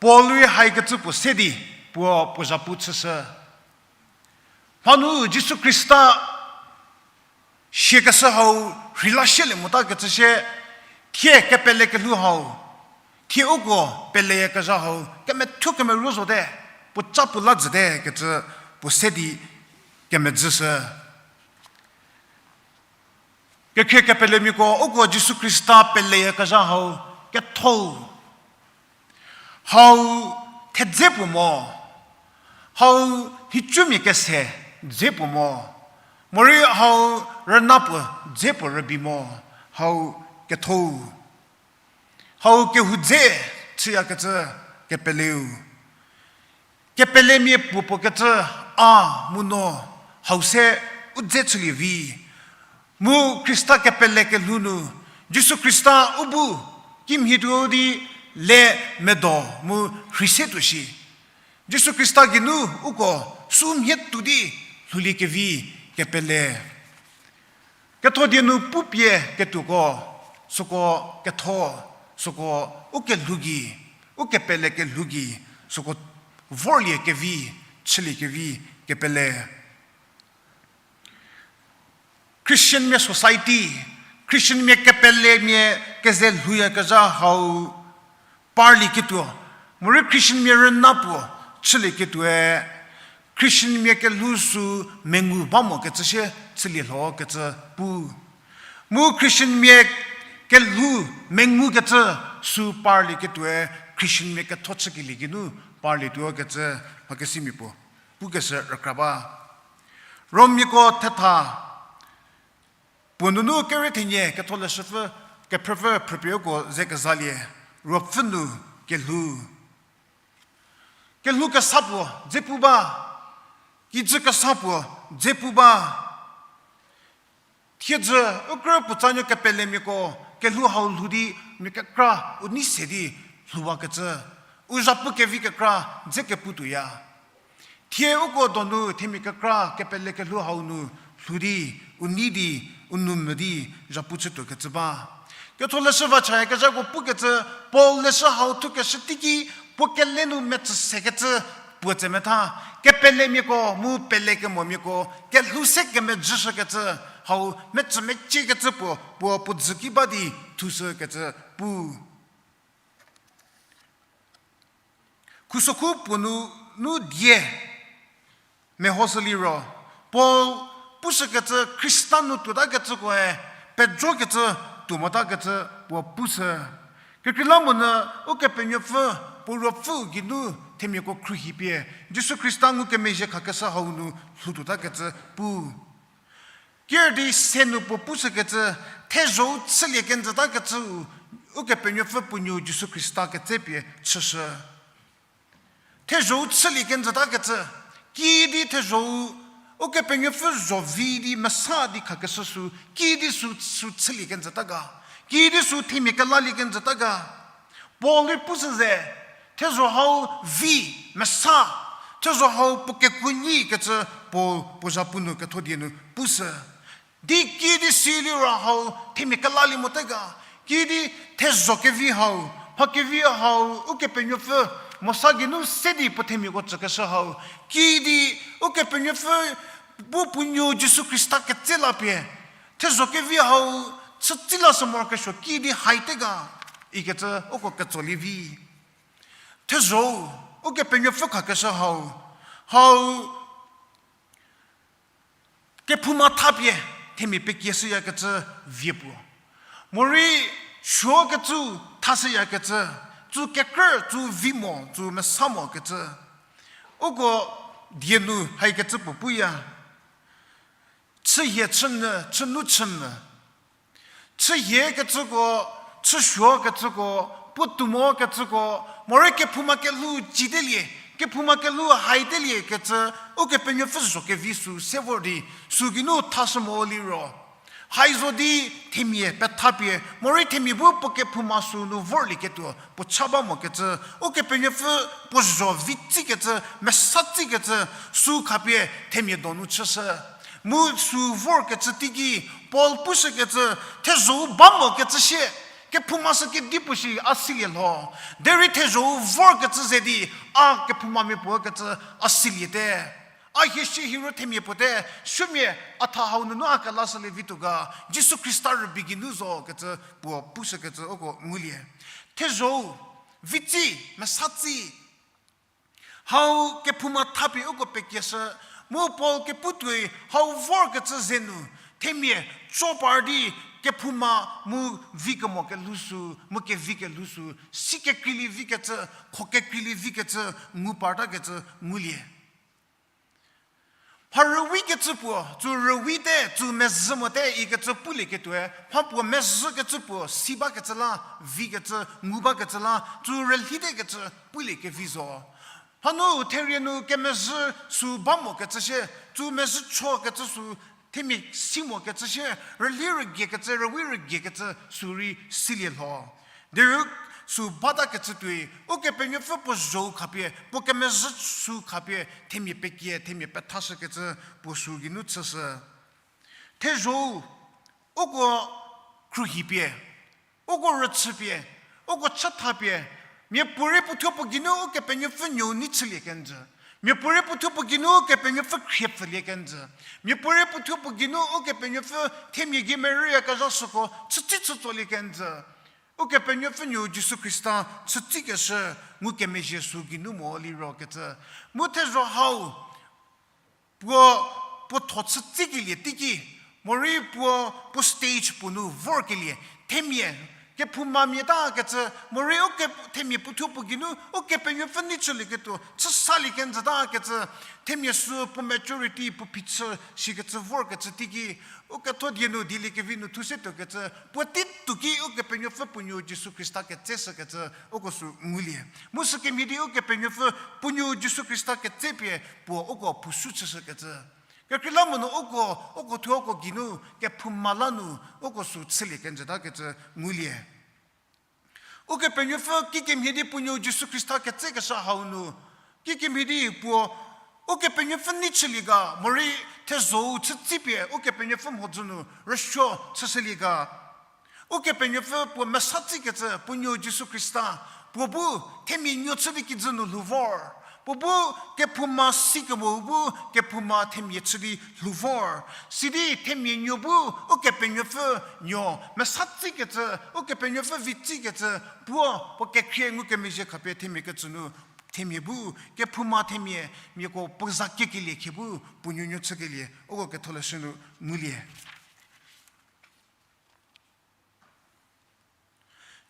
Paul rei haikecü puo se di, puo puo zhapu chüshü. Mhanu Jisu Khrista siakeshü hau rheila shielie motakecü shie, thie kepele kelhou hau, thie uko peleyakezha hau kemethuo kemerü zote, puo ca puo la jüte kecü puo se di kemezhüshü. Kekhrie kepelemiako, uko Jisu Khrista peleyakezha hau ketho-u, hau thedze puo mo, hau nhicumia kese dze puo mo, morei hau rüna puo dze puo rübei mo, hau ketho-u, hau kehou dze chüyakecü kepeleu. Kepelemia puo puo kecü a mu no hau se u dze chülie vi. Mu Khrista kepele kelhou nu, Jisu Khrista u bu kimhie tuo di le medo mu rhei se tuo shi. Jisu Khrista geinu uko sü mhie tuo di lhouliekevi kepele. Ketho die nu pupie ketuoko, süko ketho, süko u kelhou gei, u kepele kelhou gei, süko vorlie kevi, chülie kevi kepele. Christianmia society, Christianmia kepelemia keze lhouyakezha hau parlieketuo, morei Christianmia rüna puo chülieketuoe, Christianmia kelhou sü mengu ba mokecü shie chülie lho kecü pu. Mu Christianmia kelhou mengukecü sü parlieketuoe, Christianmia ketho chükelie geinu parlietuo kecü mhakesimia puo pukeshü rükra ba. Rommiako thetha puo nunu kerü thenie ketholeshüpfü, kephrüpfü phrüpie uko ze kezalie, ruopfü nu kelhou. Kelhou kesa puo dze pu ba, kijü kesa puo dze pu ba. Thiedzü, u krü puotsanuo kepelemiako, kelhou hau lhou di, mia kekra u nei se di lhouwakecü, u zhapu kevi kekra dze kepu tuoya. Thie uko donu themia kekra kepele kelhou hau nu lhou di, u nei di, u nou mvü di, zhapu chütuokecü ba. Ketholeshü va chayakezhako pukecü, Paul leshü hau thukeshü teiki, puo kele nu metsü sekecü puo tse metha, kepelemiako mu pelekemomiako kelhou se kemejüshükecü hau metsü meciekecü puo, puo puo dzü ki ba di thushükecü pu. Khusokhu puo nu, nu die mehoshü liro, Paul pushükecü Khrista nu tuotakecükoe pejokecü tuo motakecü puo pushü. Kekreilamonyü Ukepenuopfü puo ruopfüu geinu themiako khruohipie, Jisu Khrista ngukemezhie khakeshü hau nu lhoutuotakecü pu. Ker di se nu puo pushükecü, thezho-u chülie kenjütakecüu, Ukepenuopfü puo nuou Jisu Khrista ketsepie chüshü. Thezho-u chülie kenjütakecü, kiüdi thezho-u, Ukepenuopfü zho vi di mesa di khakeshü sü, kiüdi sü, sü chülie kenjüta ga, kiüdi sü themia kelalie kenjüta ga. Paul rei pushü ze, thezho hau vi, mesa, thezho hau puo kekuo nyikecü Paul puo zhapu nu ketho die nu pushü. Di kiüdi siliro hau themia kelalie mote ga, kiüdi thezho kevi hau, mha kevi hau, Ukepenuopfü Mosa geinu se di puo themiako tsükeshü hau, kiüdi Ukepenuopfü bu puo nuou Jisu Khrista ketse lapie, thezho kevi hau chütsi lashü morokesuo kiüdi haite ga, ikecü uko ketsolie vi. Thezho-u, Ukepenuopfü khakeshü hau, hau kephouma thapie themia pekieshüyakecü vie puo, morei suokecü thashüyakecü, tsü kekrü, tsü vi mo, tsü mesa mokecü, uko die nu haikecü puo puya. Chühie chünyü, chünu chünyü. Chühiekecüko, chüsuokecüko, puotou mokecüko, morei kephouma kelhou citelie, kephouma kelhou haitelie kecü, Ukepenuopfü zho kevi sü se vor di, sü geinu thashü mo liro, Haizo di themia pethapie, morei themia bu puo kephouma sü nu vorlieketuo, puo cha ba mokecü, Ukepenuopfü puo zho vi tsikecü, mesa tsikecü, sü khapie themia donu chüshü. Mu sü vorkecü teiki, Paul pushükecü, thezho-u ba mokecü shie, kephouma sü kedipuo shi a silie lho. Derei thezho-u vorkecü ze di, a kephoumamia puo kecü a siliete. A hie shie hiro themia puote, supuomia a tha hau nunu a kelashülie vituo ga, Jisu Khrista rübei geinu zo kecü puo pushükecü uko ngulie. Thezho-u, vi tsi, mesa tsi, hau kephouma thapie uko pekieshü, mu Paul kepu tuoi hau vorkecü ze nu, themia cho par di kephouma mu vi kemo kelhou sü, mu kevi kelhou sü, si kekreilie vikecü, kho kekreilie vikecü, ngu partakecü ngulie. Mha rüwikecü puo, tsü rüwite, tsü mezhü mote ikecü pulieketuoe, mha puo mezhükecü puo, si bakecü la, vikecü, ngu bakecü la, tsü rülhitekecü pulie kevi zo. Mhanu therie nu kemezhü sü ba mokecü shie, tsü mezhü chokecü sü, themia si mokecü shie, rülhi rügiekecü, rüwi rügiekecü sü rei silie lho. Derei sü batakecü tuoi, Ukepenuopfü puo zho-u khapie, puo kemezhü sü khapie, themia pekie, themia pethashükecü puo sü geinu chüshü. Thezho-u, uko khruohipie, uko rüchüpie, uko chüthapie, miapuorei puothuo puo geinu Ukepenuopfü nuou nei chülie kenjü. Miapuorei puothuo puo geinu Ukepenuopfü khrie pfülie kenjü. Miapuorei puothuo puo geinu Ukepenuopfü themia gei merüyakezha süko chütsi chütsolie kenjü. Ukepenuopfü nuou Jisu Khrista chütsikeshü ngukemezhie sü geinu mo liro kecü. Mu thezho hau, puo, puo tho chütsikelie teiki, morei puo, puo stage puo nu vorkelie, themia, kephoumamia takecü, morei uke, themia puothuo puo geinu, Ukepenuopfü nei chülieketuo, chüsalie kenjü takecü, themia sü puo maturity, puo phichü, shikecü vorkecü teiki, uketho die nu, dieliekevi nu thu se tuokecü, puotei tuoki Ukepenuopfü puo nuou Jisu Khrista ketseshükecü, uko sü ngulie. Mu sükemhie di Ukepenuopfü puo nuou Jisu Khrista ketsepie puo uko phushü chüshükecü. Kekreilamonyü uko, uko thuo uko geinu, kephouma la nu, uko sü chülie kenjütakecü ngulie. Ukepenuopfü kikemhie di puo nuou Jisu Khrista ketsekeshü hau nu, kikemhie di puo, Ukepenuopfü nei chülie ga, morei thezho-u chütsipie, Ukepenuopfü mhodzü nu, rüsuo chüshülie ga. Ukepenuopfü puo mesa tsikecü, puo nuou Jisu Khrista, puo bu themia nuo chü di kijü nu lhou vor. Puo bu kephouma si kemo bu kephouma themia chü di lhou vor. Sidi themia nuo bu Ukepenuopfü nuo mesa tsikecü, Ukepenuopfü vi tsikecü, puo, puo kekhrie ngukemezhie khapie themia kecü nu, themia bu, kephouma themia, miako puo za kiekelie khie bu, puo nuonuo chükelie, uko ketholeshü nu ngulie.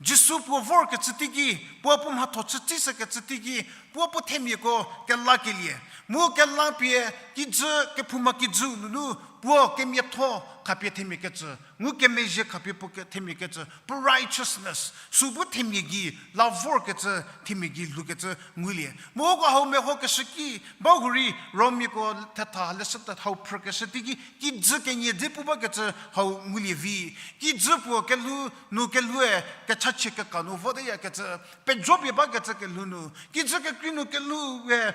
Jisu puo vorkecü teiki, puo puo mhatho chütsishükecü teiki, puo puo themiako kelakelie. Mu kelapie kijü, kephouma kijü nunu, puo kemiatho khapie themia kecü, ngukemezhie khapie puo ke-, themia kecü, puo righteousness, sü bu themia gei la vorkecü, themia gei lhoukecü ngulie. Mu uko hau mehokeshü ki, bahurei Romiako thetha leshü thetha hau phrükeshü teiki, kijü kenie dze pu bakecü hau ngulie vi. Kijü puo kelhou nu kelhoue kechachie keka nu voteyakecü, pejopie bakecü kelhou nu. Kijü kekrei nu kelhoue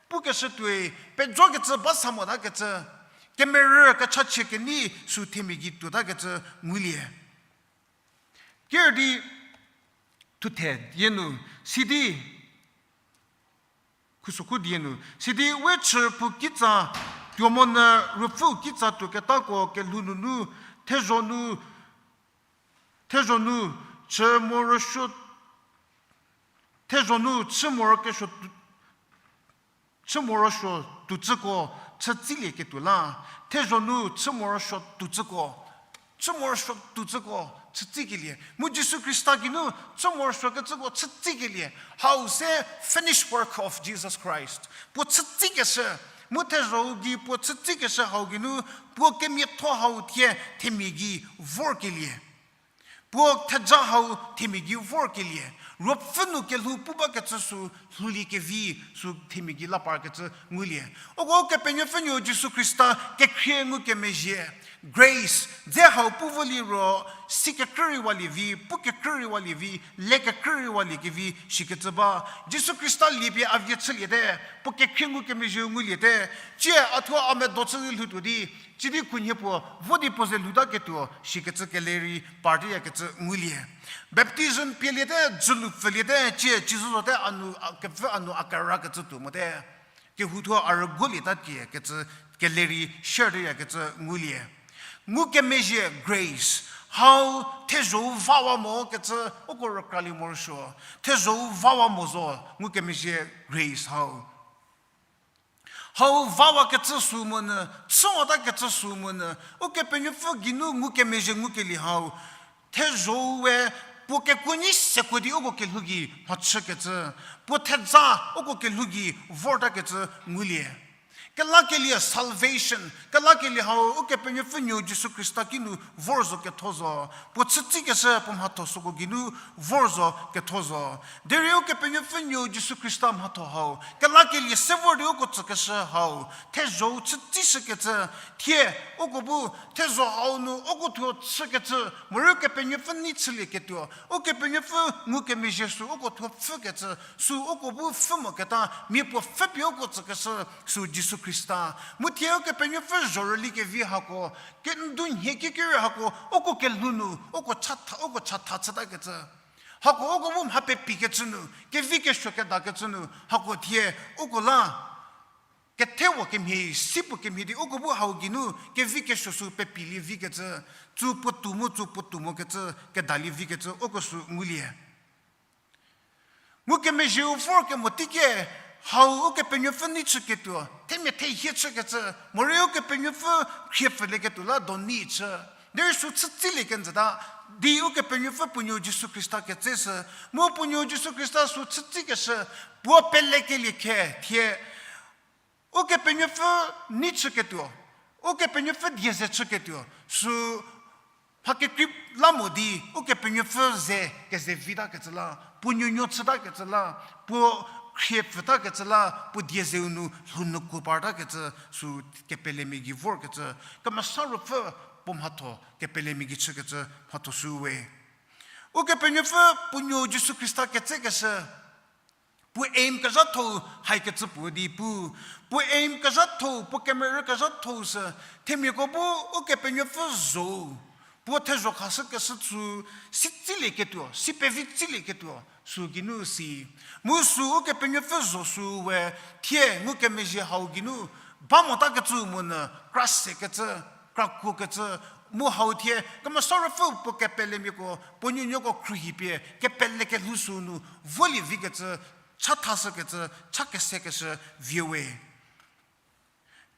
pukeshü tuoi, pejokecü ba sa motakecü, kemerü kechachie kenei sü themia gei tuotakecü ngulie. Ker di thuthe die nu, sidi, khusokhu die nu, sidi we chü puo kitsa tuomonyü ruopfüu kitsa tuoketako kelhou nunu, thezho nu, thezho nu, chü morosuo, thezho nu chü morokesuo tu-, chü morosuo tuocüko chütsilieketuo la, thezho nu chü morosuo tuocüko, chü morosuo tuocüko chütsikelie. Mu Jisu Khrista geinu chü morosuokecüko chütsikelie. Hau se finished work of Jesus Christ. Puo chütsikeshü, mu thezho-u gei puo chütsikeshü hau geinu, puo kemiatho hau thie themia gei vorkelie. Puo theja hau themia gei vorkelie, ruopfü nu kelhou pu bakecü sü lhoulie kevi sü themia gei la parkecü ngulie. Uko Ukepenuopfü nuo Jisu Khrista kekhrie ngukemezhie, Grace, dze hau pu vo liro, si kekrü rei walie vi, pu kekrü rei walie vi, le kekrü rei walie kevi shikecü ba. Jisu Khrista liepie a vie chüliete, puo kekhrie ngukemezhieu nguliete, tsie a thuo a medo chü di lhoutuo di, sidi khunhie puo vo di puo ze lhoutaketuo shikecü kele rei parteyakecü ngulie. Baptism pieliete, dzülu pfüliete, tsie Jisu zote a nu, a kepfü a nu a kerakecü tuo mote. Kehou thuo a rüguolieta kie kecü kele rei share teyakecü ngulie. Ngukemezhie grace, hau thezho-u vawa mo kecü uko rükralie morosuo. Thezho-u vawa mo zo ngukemezhie grace hau. Hau vawakecü sü monyü, chüwatakecü sü monyü, Ukepenuopfü geinu ngukemezhie ngukelie hau. Thezho-u we puo kekuo nyi sekuo di uko kelhou gei mhachükecü, puo theza uko kelhou gei vortakecü ngulie. Kelakelie salvation, kelakelie hau Ukepenuopfü Nuou Jisu Khrista kinu vor zo ketho zo, puo chütsikeshü puo mhatho süko geinu vor zo ketho zo. Derei Ukepenuopfü Nuou Jisu Khrista mhatho hau kelakelie se vor di uko tsükeshü hau, thezho-u chütsishükecü, thie uko bu thezho hau nu uko thuo chükecü, morei Ukepenuopfü nei chülieketuo, Ukepenuopfü ngukemezhie sü uko thuo pfhükecü, sü uko bu pfhü moketa mia puo pfhüpie uko tsükeshü, sü Jisu Khrista. Mu thie Ukepenuopfü zhorüli kevi hako, kendu nhie kikirü hako uko kelhou nu uko chatha, uko chatha chütakecü. Hako uko bu mha pepikecü nu, kevi kesuo kedakecü nu, hako thie uko la kethewa kemhie, si puo kemhie di uko bu hau geinu kevi kesuo sü pepilie vikecü, tsü puotou mu tsü puotou mokecü kedalie vikecü uko sü ngulie. Ngukemezhieu vor kemo teiki hau Ukepenuopfü nei chüketuo, themia thehie chükecü, morei Ukepenuopfü khrie pfülieketuo la do nei chü. Derei sü chütsilie kenjüta, di Ukepenuopfü puo Nuou Jisu Khrista ketseshü, mu puo Nuou Jisu Khrista sü chütsikeshü, puo pelekelie khe thie Ukepenuopfü nei chüketuo, Ukepenuopfü die ze chüketuo, sü mha kekrei la mo di Ukepenuopfü ze keze vitakecü la, puo nuonuo chütakecü la, puo khrie pfütakecü la, puo die zeu nu lhounyükuo partakecü, sü kepelemia gei vorkecü, Kemesa Ruopfü puo mhatho kepelemia gei chükecü mhatho sü we. Ukepenuopfü puo Nuou Jisu Khrista ketsekeshü, puo aim kezhatho-u haikecü puo di pu, puo aim kezhatho-u, puo kemerü kezhatho-u sü, themiako bu Ukepenuopfü zo, puo thezho khashükeshü sü, si tsilieketuo, si pevi tsilieketuo sü geinu si. Mu sü Ukepenuopfü zo sü we, thie ngukemezhie hau geinu ba motakecü monyü, kra sekecü, kra kuokecü, mu hau thie Kemesa Ruopfü puo kepelemiako, puo nuonuoko khruohipie kepele kelhou sü nu volie vikecü, cha thashükecü, cha kesekeshü vie we.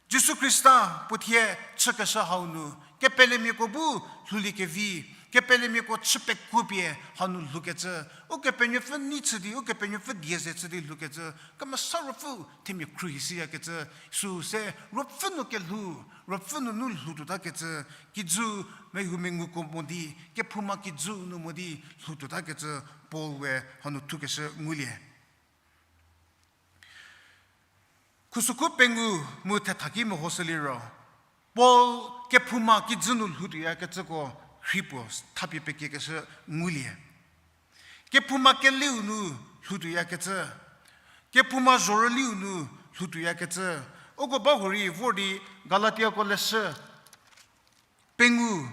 Jisu Khrista puo thie chükeshü hau nu, kepelemiako bu lhouliekevi, kepelemiako chü pekuopie hanu lhoukecü, Ukepenuopfü nei chü di, Ukepenuopfü die ze chü di lhoukecü, Kemesa Ruopfü themia khruohishüyakecü, sü se Ruopfü nu kelhou, Ruopfü nunu lhoutuotakecü, kijü mehoumenguko mo di, kephouma kijü nu mo di lhoutuotakecü, Paul we hanu thukeshü ngulie. Khusükhu pengou mu thetha ki mehoshü liro, Paul kephouma kijü nu lhoutuoyakecüko rhei puo thapie pekiekeshü ngulie. Kephouma keliu nu lhoutuoyakecü, kephouma zhorüliu nu lhoutuoyakecü, uko ba hurei vor di Galatiako leshü pengou,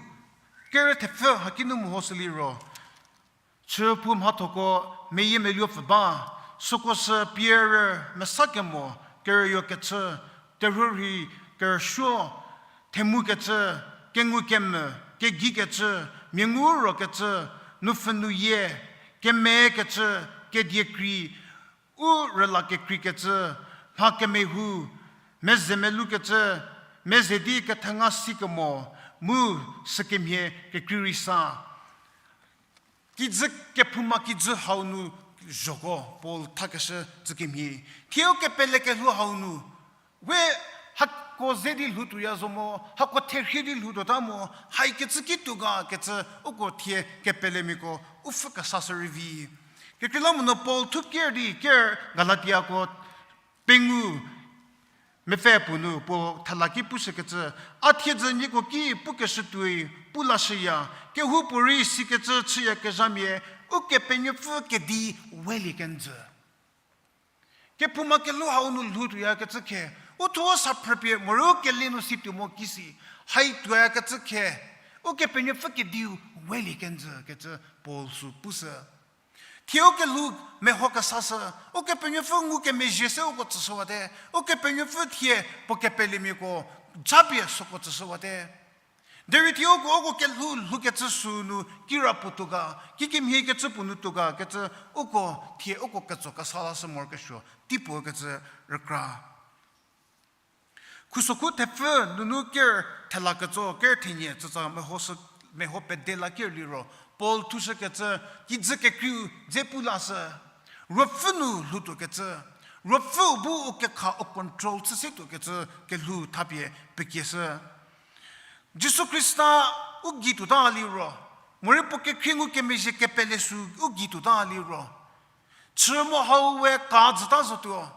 kerü thepfü haki nu mehoshü liro, chüphou mhathoko meyiemeluopfü ba, süko sü Pier mesakemo, kerüyokecü, terhuorhi kerüsuo, themukecü, kengukemvü, kegikecü, miangu rokecü, nupfhü nuyie, kemekecü, kediekrei, u rüla kekreikecü, mha kemehou, meze melukecü, meze di kethenga sikemo, mu sükemhie kekrei rei sa. Kijü kephouma kijü hau nu zhoko Paul thakeshü tsükemhie. Thieu kepele kelhou hau nu, we hako ze di lhoutuoya zo mo, hako therhie di lhoutuota mo, haikecü kituo ga kecü uko thie kepelemiako u pfhü kesashü rei vi. Kekreilamonyü Paul thuker di ker Galatiako pengou, Mepfü puo nu puo thela ki pushükecü, a thiedzü nieko ki pukeshü tuoi pu lashüya, kehoupuorei sikecü chüyakezhamia, Ukepenuopfü kedi welie kenjü. Kephouma kelhou hau nu lhou tuoyakecü khe, u thuo sa phrüpie morei u kele nu si tuo mo kisi, hai tuoyakecü khe, Ukepenuopfü kediu welie kenjü kecü Paul sü pushü. Thie u kelhou meho kesashü, Ukepenuopfü ngukemezhie se uko tsüshüwate, Ukepenuopfü thie puo kepelemiako japie süko tsüshüwate. Derei thie uko, uko kelhou lhoukecü sü nu kira puo tuo ga, kikemhie kecü puo nu tuo ga kecü uko thie uko ketso kesa lashü morokesuo teipuo kecü rükra. Khusokhu thepfü nunu ker thela ketso ker thenie tsütsa meho pede la ker liro, Paul thushükecü kijü kekreiu dze pu lashü, Ruopfü nu lhoutuokecü, Ruopfüu bu u kekha u control chü se tuokecü kelhou thapie pekieshü. Jisu Khrista u gei tuota liro, morei puo kekhrie ngukemezhie kepele sü u gei tuota liro, chü mo hau we ka jüta zotuo,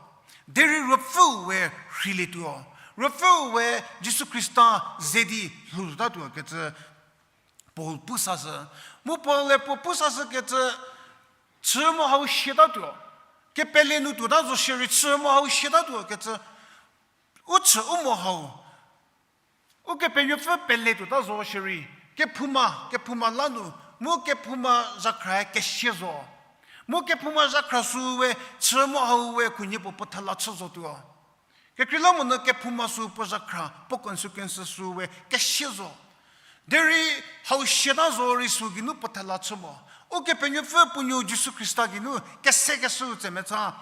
derei Ruopfüu we rheilietuo, Ruopfüu we Jisu Khrista ze di lhou tuotatuo kecü Paul pu sashü. Mu Paul-e puo pu sashükecü, chü mo hau siatatuo, kepele nu tuota zo shierei chü mo hau siatatuo kecü, u chü u mo hau Ukepenuopfü pele tuota zo shierei, kephouma, kephouma la nu, mu kephouma zhakhrae kesia zo. Mu kephouma zhakhra sü we, chü mo hau we khunhie puo puo thela chü zotuo. Kekreilamonyü kephouma sü puo zhakhra, puo consequences sü we kesia zo. Derei hau siata zo rei sü geinu puo thela chü mo. Ukepenuopfü puo nuou Jisu Khrista geinu kesekeshü tsemetha.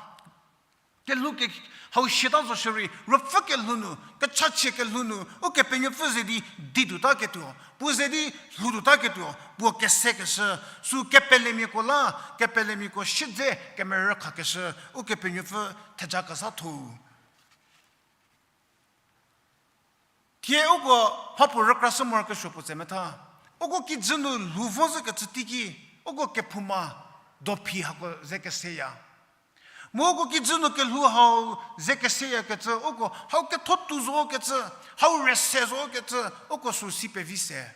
Kelhou ke hau siata zo shierei, Ruopfü kelhou nu, kechachie kelhou nu, Ukepenuopfü ze di di tuotaketuo, puo ze di lhou tuotaketuo, puo kesekeshü, sü kepelemiako la, kepelemiako siedze kemerü khakeshü, Ukepenuopfü theja kezhatho-u. Thie uko mhapuo rükrashü morokesuo puo tsemetha. Uko kijü nu lhou vo zhükecü teiki, uko kephouma dophi hako ze keseya. Mu uko kijü nu kelhou hau ze keseyakecü, uko hau ketho tuo zokecü, hau rese zokecü, uko sü si pevi se.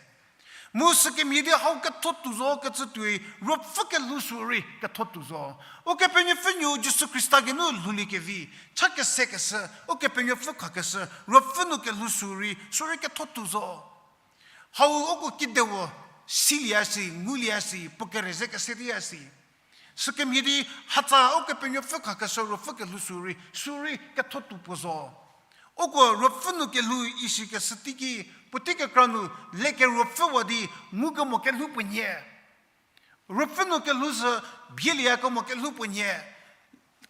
Mu sükemhie di hau ketho tuo zokecü tuoi, Ruopfü kelhou sü rei ketho tuo zo. Ukepenuopfü nuou Jisu Khrista geinu lhouliekevi, cha kesekeshü, Ukepenuopfü khakeshü, Ruopfü nu kelhou sü rei, sü rei ketho tuo zo. Hau uko kidewo, silie si, ngulie si, puo kere ze kese di ya si. Sükemhie di hatsa Ukepenuopfü khakeshü Ruopfü kelhou sü rei, sü rei ketho tuo puo zo. Uko Ruopfü nu kelhou isikeshü teiki, puotei kekra nu lekeruopfüwa di ngukemo kelhou puo nhie. Ruopfü nu kelhou sü bielieyakemo kelhou puo nhie.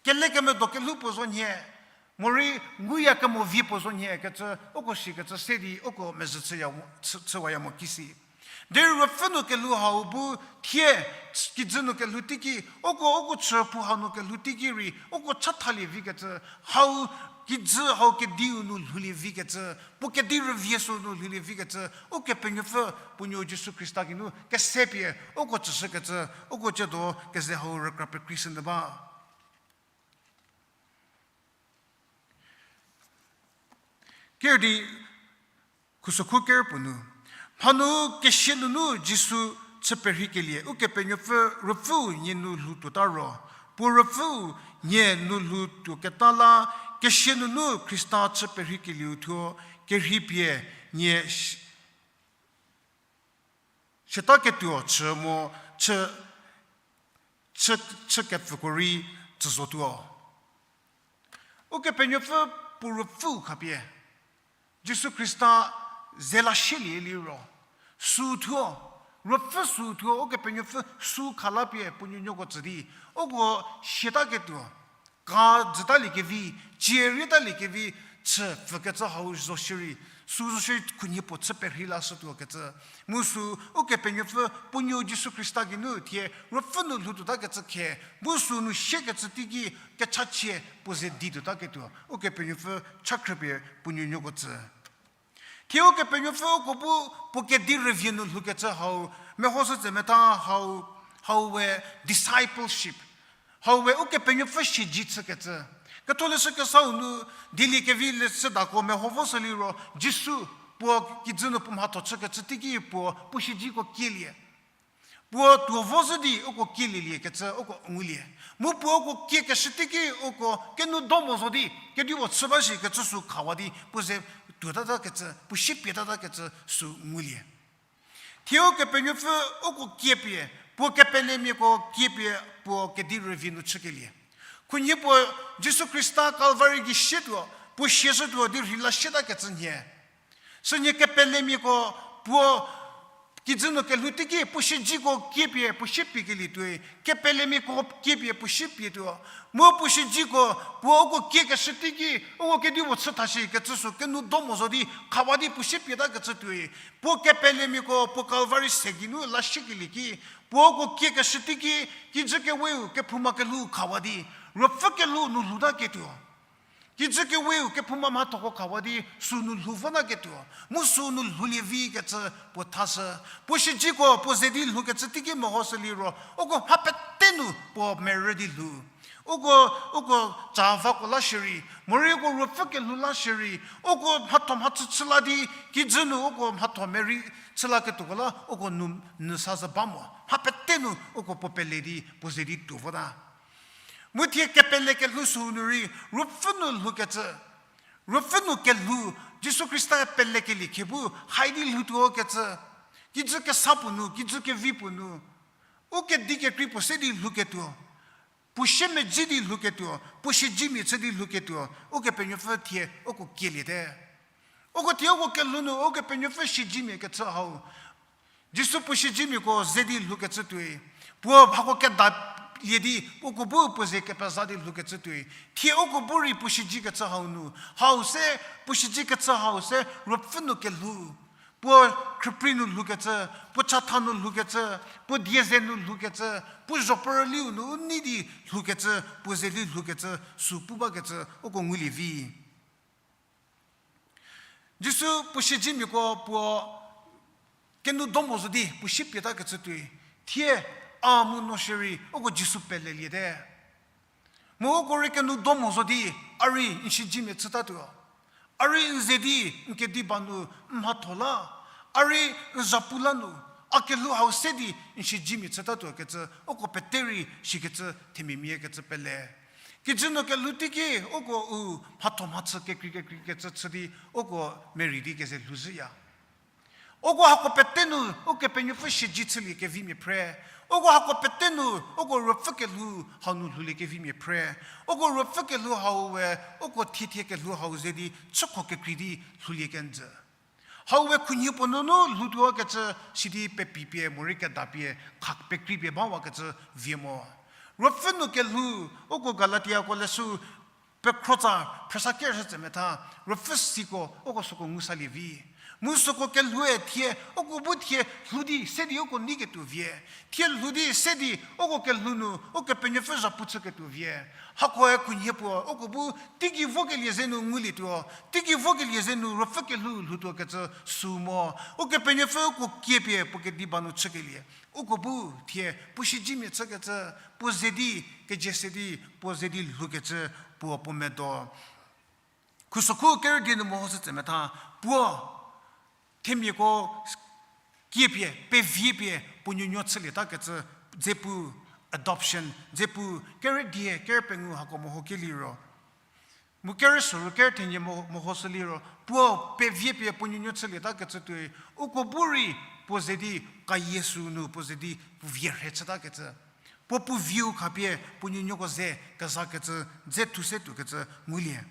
Kelekemedo kelhou puo zo nhie. Morei nguyakemo vie puo zo nhie kecü, uko sikecü se di uko mezhü chüya mo, chü, chüwaya mo kisi. Derei Ruopfü nu kelhou hau bu thie, kijü nu kelhou teiki, uko, uko chüphou hau nu kelhou teiki rei, uko chathalie vikecü, hau kijü hau kediu nu lhoulie vikecü, puo kedi rüvie sü nu lhoulie vikecü, Ukepenuopfü puo nuou Jisu Khrista geinu kese pie uko tsüshükecü, uko tsiedo keze hau rükra pekreishünyü ba. Ker di khusokhu ker puo nu, mhanu kesie nunu Jisu chü perheikelie Ukepenuopfü Ruopfüu nie nu lhou tuota ro, puo Ruopfüu nie nu lhou tuoketa la kesie nunu Khrista chü perheikelieu thuo kerhei pie nie siataketuo chü mo, chü, chü, chükepfüko rei tsü zotuo. Ukepenuopfü puo Ruopfüu khapie Jisu Khrista ze la shielie liro, sü thuo, Ruopfü sü thuo, Ukepenuopfü sü kha la pie puo nuonuoko tsü di, uko siataketuo, ka jütaliekevi, cie rietaliekevi, chü pfükecü hau zo shierei, sü zo shierei khunhie puo chü perhei lashütuokecü. Mu sü Ukepenuopfü puo nuou Jisu Khrista geinu thie Ruopfü nu lhou tuotakecü khe, mu sü nu siekecü teiki kechachie puo ze di tuotaketuo, Ukepenuopfü cha khrüpie puo nuonuoko tsü. Thie Ukepenuopfü uko bu puo kedi rüvie nu lhoukecü hau, mehoshü tsemetha hau, hau we discipleship. Hau we Ukepenuopfü shiji chükecü. Ketholeshü Kesau nu dieliekevi leshüdako meho vo sü liro, Jisu puo kijü nu puo mhatho chükecü teiki puo, puo shijiko kielie. Puo tuo vo zhü di uko kielielie kecü uko ngulie. Mu puo uko kiekeshü teiki uko kenu do mo zo di, kedipuo chü ba shi kecü sü khawa di, puo ze tuotata kecü, puo shie pietata kecü sü ngulie. Thie Ukepenuopfü uko kiepie, puo kepelemiako kiepie, puo kedi rüvie nu chükelie. Khunhie puo Jisu Khrista Kalvari gei shietuo, puo sieshütuo di rheila sieta kecü nhie. Sünhie kepelemiako puo kijü nu kelhou teiki puo shijiko kiepie puo shie piekelie tuoi, kepelemiako kiepie puo shie pietuo. Mu puo shijiko puo uko kiekeshü teiki uko kedipuo chü tha shi kecü sü kenu do mo zo di khawa di puo shie pieta kecü tuoi. Puo kepelemiako puo Kalvari se geinu la shiekelie ki, puo uko kiekeshü teiki, kijü keweu kephouma kelhou khawa di, ruopfü kelhou nu lhouta ketuo. Kijü keweu kephouma mhathoko khawa di sü nu lhou vota ketuo, mu sü nu lhoulie vi kecü puo thashü. Puo shijiko puo ze di lhoukecü teiki meho sü liro, uko mha pete nu puo merü di lhou. Uko, uko chavako la shierei, morei uko ruopfü kelhou la shierei, uko mhatho mhachü chü la di, kijü nu uko mhatho merü chü la ketuoko la, uko nu, nu sa zhü ba mo. Mha pete nu uko puo pele di, puo ze di tuo vota. Mu thie kepele kelhou sü nu rei, ruopfü nu lhoukecü, ruopfü nu kelhou, Jisu Khrista pelekelie khe bu, hai di lhoutuo kecü, kijü kesa puo nu, kijü kevi puo nu, u kedi kekrei puo se di lhouketuo, puo shie medzi di lhouketuo, puo shijimia chü di lhouketuo, Ukepenuopfü thie uko kieliete. Uko thie uko kelhou nu Ukepenuopfü shijimia kechü hau. Jisu puo shijimiako ze di lhoukecü tuoi. Puo hako kedalie di, uko bu puo ze kepeza di lhoukecü tuoi. Thie uko bu rei puo shiji kechü hau nu. Hau se, puo shiji kechü hau se, ruopfü nu kelhou. Puo khrüprei nu lhoukecü, puo chatha nu lhoukecü, puo die ze nu lhoukecü, puo zhopuo rüliu nu u nei di lhoukecü, puo ze di lhoukecü, sü pu bakecü, uko ngulie vi. Jisu puo shijimiako puo kenu do mo zo di puo shie pietakecü tuoi. Thie a mu no shierei uko Jisu peleliete. Mu uko rei kenu do mo zo di, a rei n shijimia chütatuo. A rei n ze di n kediba nu n mhatho la, a rei n zhapu la nu, a kelhou hau se di n shijimia chütatuo kecü, uko pete rei shikecü themiamia kecü pele. Kijü nu kelhou teiki uko u mhatho mhachü kekrei kekrei kecü chü di uko merei di keze lhouzhüya. Uko hako pete nu Ukepenuopfü shiji chülie kevimia phre. Uko hako pete nu uko ruopfü kelhou hau nu lhoulie kevimia phre. Uko ruopfü kelhou hau we uko thiethie kelhou hau ze di chükho kekrei di lhoulie kenjü. Hau we khunhie puo nunu lhoutuo kecü sidi pepipie morei kedapie kha pekreipie bawakecü vie mo. Ruopfü nu kelhou, uko Galatiako leshü pekhrotsa phrüsa kershü tse metha, ruopfü siko uko süko ngusalie vi. Mu süko kelhoue thie, uko bu thie lhou di se di uko neiketuo vie. Thie lhou di se di uko kelhou nu Ukepenuopfü zhapu chüketuo vie. Hakoe khunhie puo uko bu teigei vokelie ze nu ngulietuo, teigei vokelie ze nu ruopfü kelhou lhoutuo kecü sü mo. Ukepenuopfü uko kiepie puo kediba nu chükelie. Uko bu thie puo shijimia chükecü, puo ze di kejie se di, puo ze di lhoukecü, puo puo medo. Khusokhu kerüdie nu mehoshü tse metha, puo themiako kiepie, peviepie, puo nuonuo chülietakecü, dze pu adoption, dze pu kerüdie, kerü pengou hako mehokelie ro. Mu kerü soru, kerü thenie mo-, mehoshü liro, puo peviepie puo nuonuo chülietakecü tuoi, uko bu rei puo ze di kayie sü nu puo ze di puo vie rhe chütakecü. Puo puo vieu khapie puo nuonuoko ze kezakecü, dze thu se tuokecü ngulie.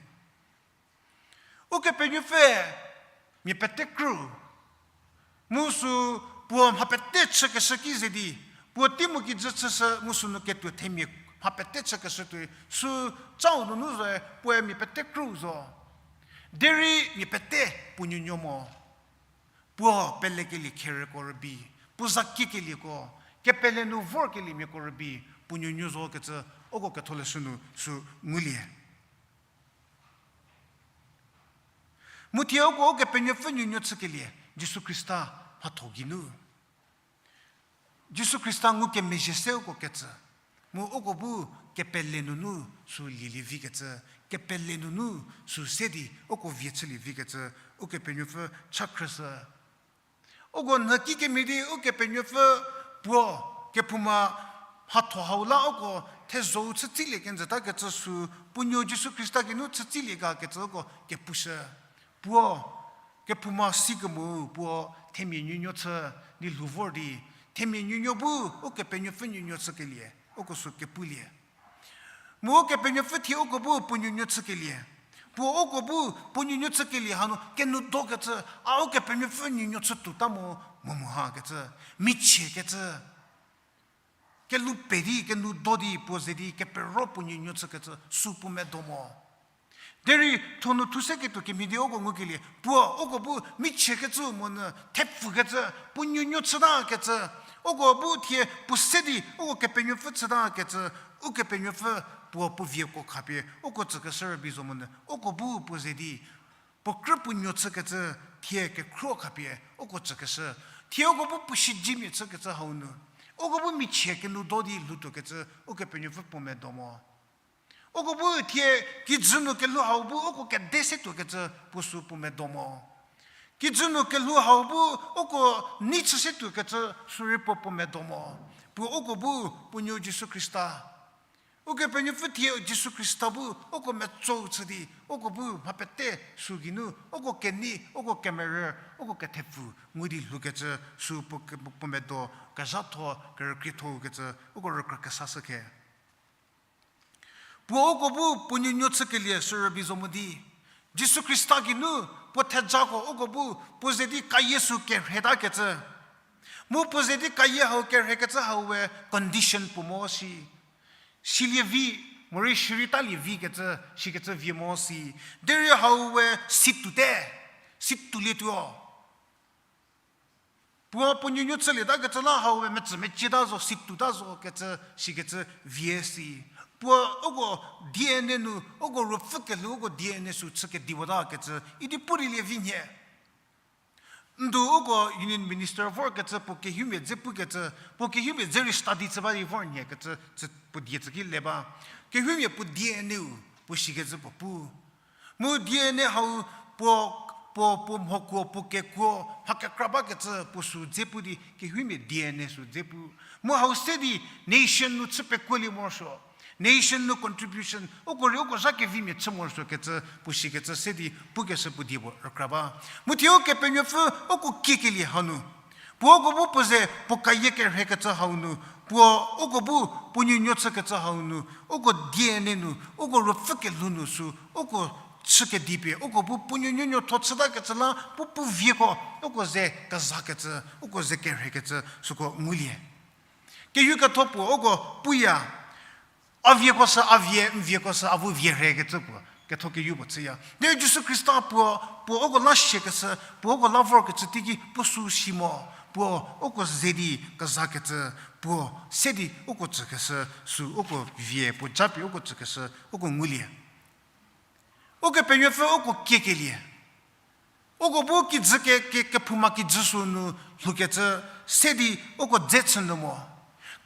Ukepenuopfü mia pete krü, mu sü puo mha pete chükeshü ki ze di, puo tei mu kijü chüshü mu sünu ketuo themia mha pete chükeshü tuoi, sü chau nunu zoe puoe mia pete krü zo. Derei mia pete puo nuonuo mo. Puo pelekelie khereko rübei, puo za kiekelieko, kepele nu vorkeliemiako rübei, puo nuonuo zokecü, uko ketholeshü nu sü ngulie. Mu thie uko Ukepenuopfü nuonuo chükelie, Jisu Khrista mhatho geinu. Jisu Khrista ngukemezhie se uko kecü. Mu uko bu kepele nunu sü lielie vikecü, kepele nunu sü se di uko vie chülie vikecü, Ukepenuopfü cha khrüshü. Uko nhüki kemhie di Ukepenuopfü puo kephouma mhatho hau la uko thezho-u chütsilie kenjütakecü sü puo nuo Jisu Khrista geinu chütsilie ga kecü uko kepushü. Puo kephouma si kemo puo themia nuonuo chü di lhou vor di, themia nuonuo bu Ukepenuopfü nuonuo chükelie uko sü kepulie. Mu Ukepenuopfü thie uko bu puo nuonuo chükelie. Puo uko bu puo nuonuo chükelie hanu kenoudokecü, a Ukepenuopfü nuonuo chütuota mo, mo mu ha kecü, michiekecü. Kelhou pe di, kenoudo di, puo ze di, kepero puo nuonuo chükecü, sü puo medo mo. Derei thonu thuseketuo kemhie di uko ngukelie, puo uko bu michiekecü monyü thepfükecü, puo nuonuo chütakecü, uko bu thie puo se di, uko Kepenuopfü chütakecü, Ukepenuopfü puo puo vieko khapie uko tsükeshü rübei zo monyü, uko bu puo ze di, puo krü puo nuo chükecü, thie kekhruo khapie uko tsükeshü, thie uko bu puo siedzemia chükecü hau nu, uko bu michie kenoudo di lhoutuokecü, Ukepenuopfü puo medo mo. Uko bu thie kijü nu kelhou hau bu uko kede setuokecü puo sü puo medo mo. Kijü nu kelhou hau bu uko nei chü setuokecü sürei puo puo medo mo. Puo uko bu puo nuo Jisu Khrista. Ukepenuopfü thie Jisu Khrista bu uko metsou chü di, uko bu mha pete sü geinu, uko kenei, uko kemerü, uko kethepfu ngu di lhoukecü sü puo ke-, puo medo kezhatho, kerükrietho kecü, uko rükrü kesashü khe. Puo uko bu puo nuonuo chükelie sü rübei zo mo di, Jisu Khrista geinu puo thejako uko bu puo ze di kayie sü kerhetakecü. Mu puo ze di kayie hau kerhekecü hau we condition puo mo si. Silie vi, morei shirei talie vi kecü, shikecü vie mo si. Derei hau we si tuote, si tuolietuo. Puo puo nuonuo chülietakecü la hau we metsü mecieta zo, si tuota zo kecü, shikecü vie si. Puo uko D N A nu, uko ruopfü kelhou uko D N A sü chü kediwata kecü, idi pu rei lie vi nhie. Ndu uko Union Minister vorkecü puo kehoumia dze pukecü, puo kehoumia dze rei study chü ba di vor nhie kecü, puo die tsü ki le ba. Kehoumia puo D N A-u, puo shikecü puo pu. Mu D N A hau puo, puo, puo mhokuo, puo kekuo, mha kekra bakecü puo sü dze pu di, kehoumia D N A sü dze pu. Mu hau se di nation nu chü pekuolie morosuo. Nation nu contribution, uko rei uko zha kevimia chü morosuo kecü, puo shikecü se di pukeshü puo die puo rükra ba. Mu thie Ukepenuopfü uko kiekelie hau nu. Puo uko bu puo ze puo kayie kerhekecü hau nu, puo uko bu puo nuonuo chükecü hau nu, uko D N A nu, uko ruopfü kelhou nu sü, uko chü kedipie, uko bu puo nuonuo nuotho chütakecü la, puo puo vieko, uko ze kezakecü, uko ze kerhekecü, süko ngulie. Keyuketho puo uko puya, a vieko sü a vie, n vieko sü a vu vie rhekecü puo ketho keyu puo chüya. Derei Jisu Khrista puo, puo uko la siakeshü, puo uko la vorkecü teiki puo sü si mo, puo uko ze di kezakecü, puo se di uko tsükeshü, sü uko vie puo japie uko tsükeshü, uko ngulie. Ukepenuopfü uko kiekelie. Uko bu kijü ke, ke, kephouma kijü sü nu lhoukecü se di uko dze chü nu mo.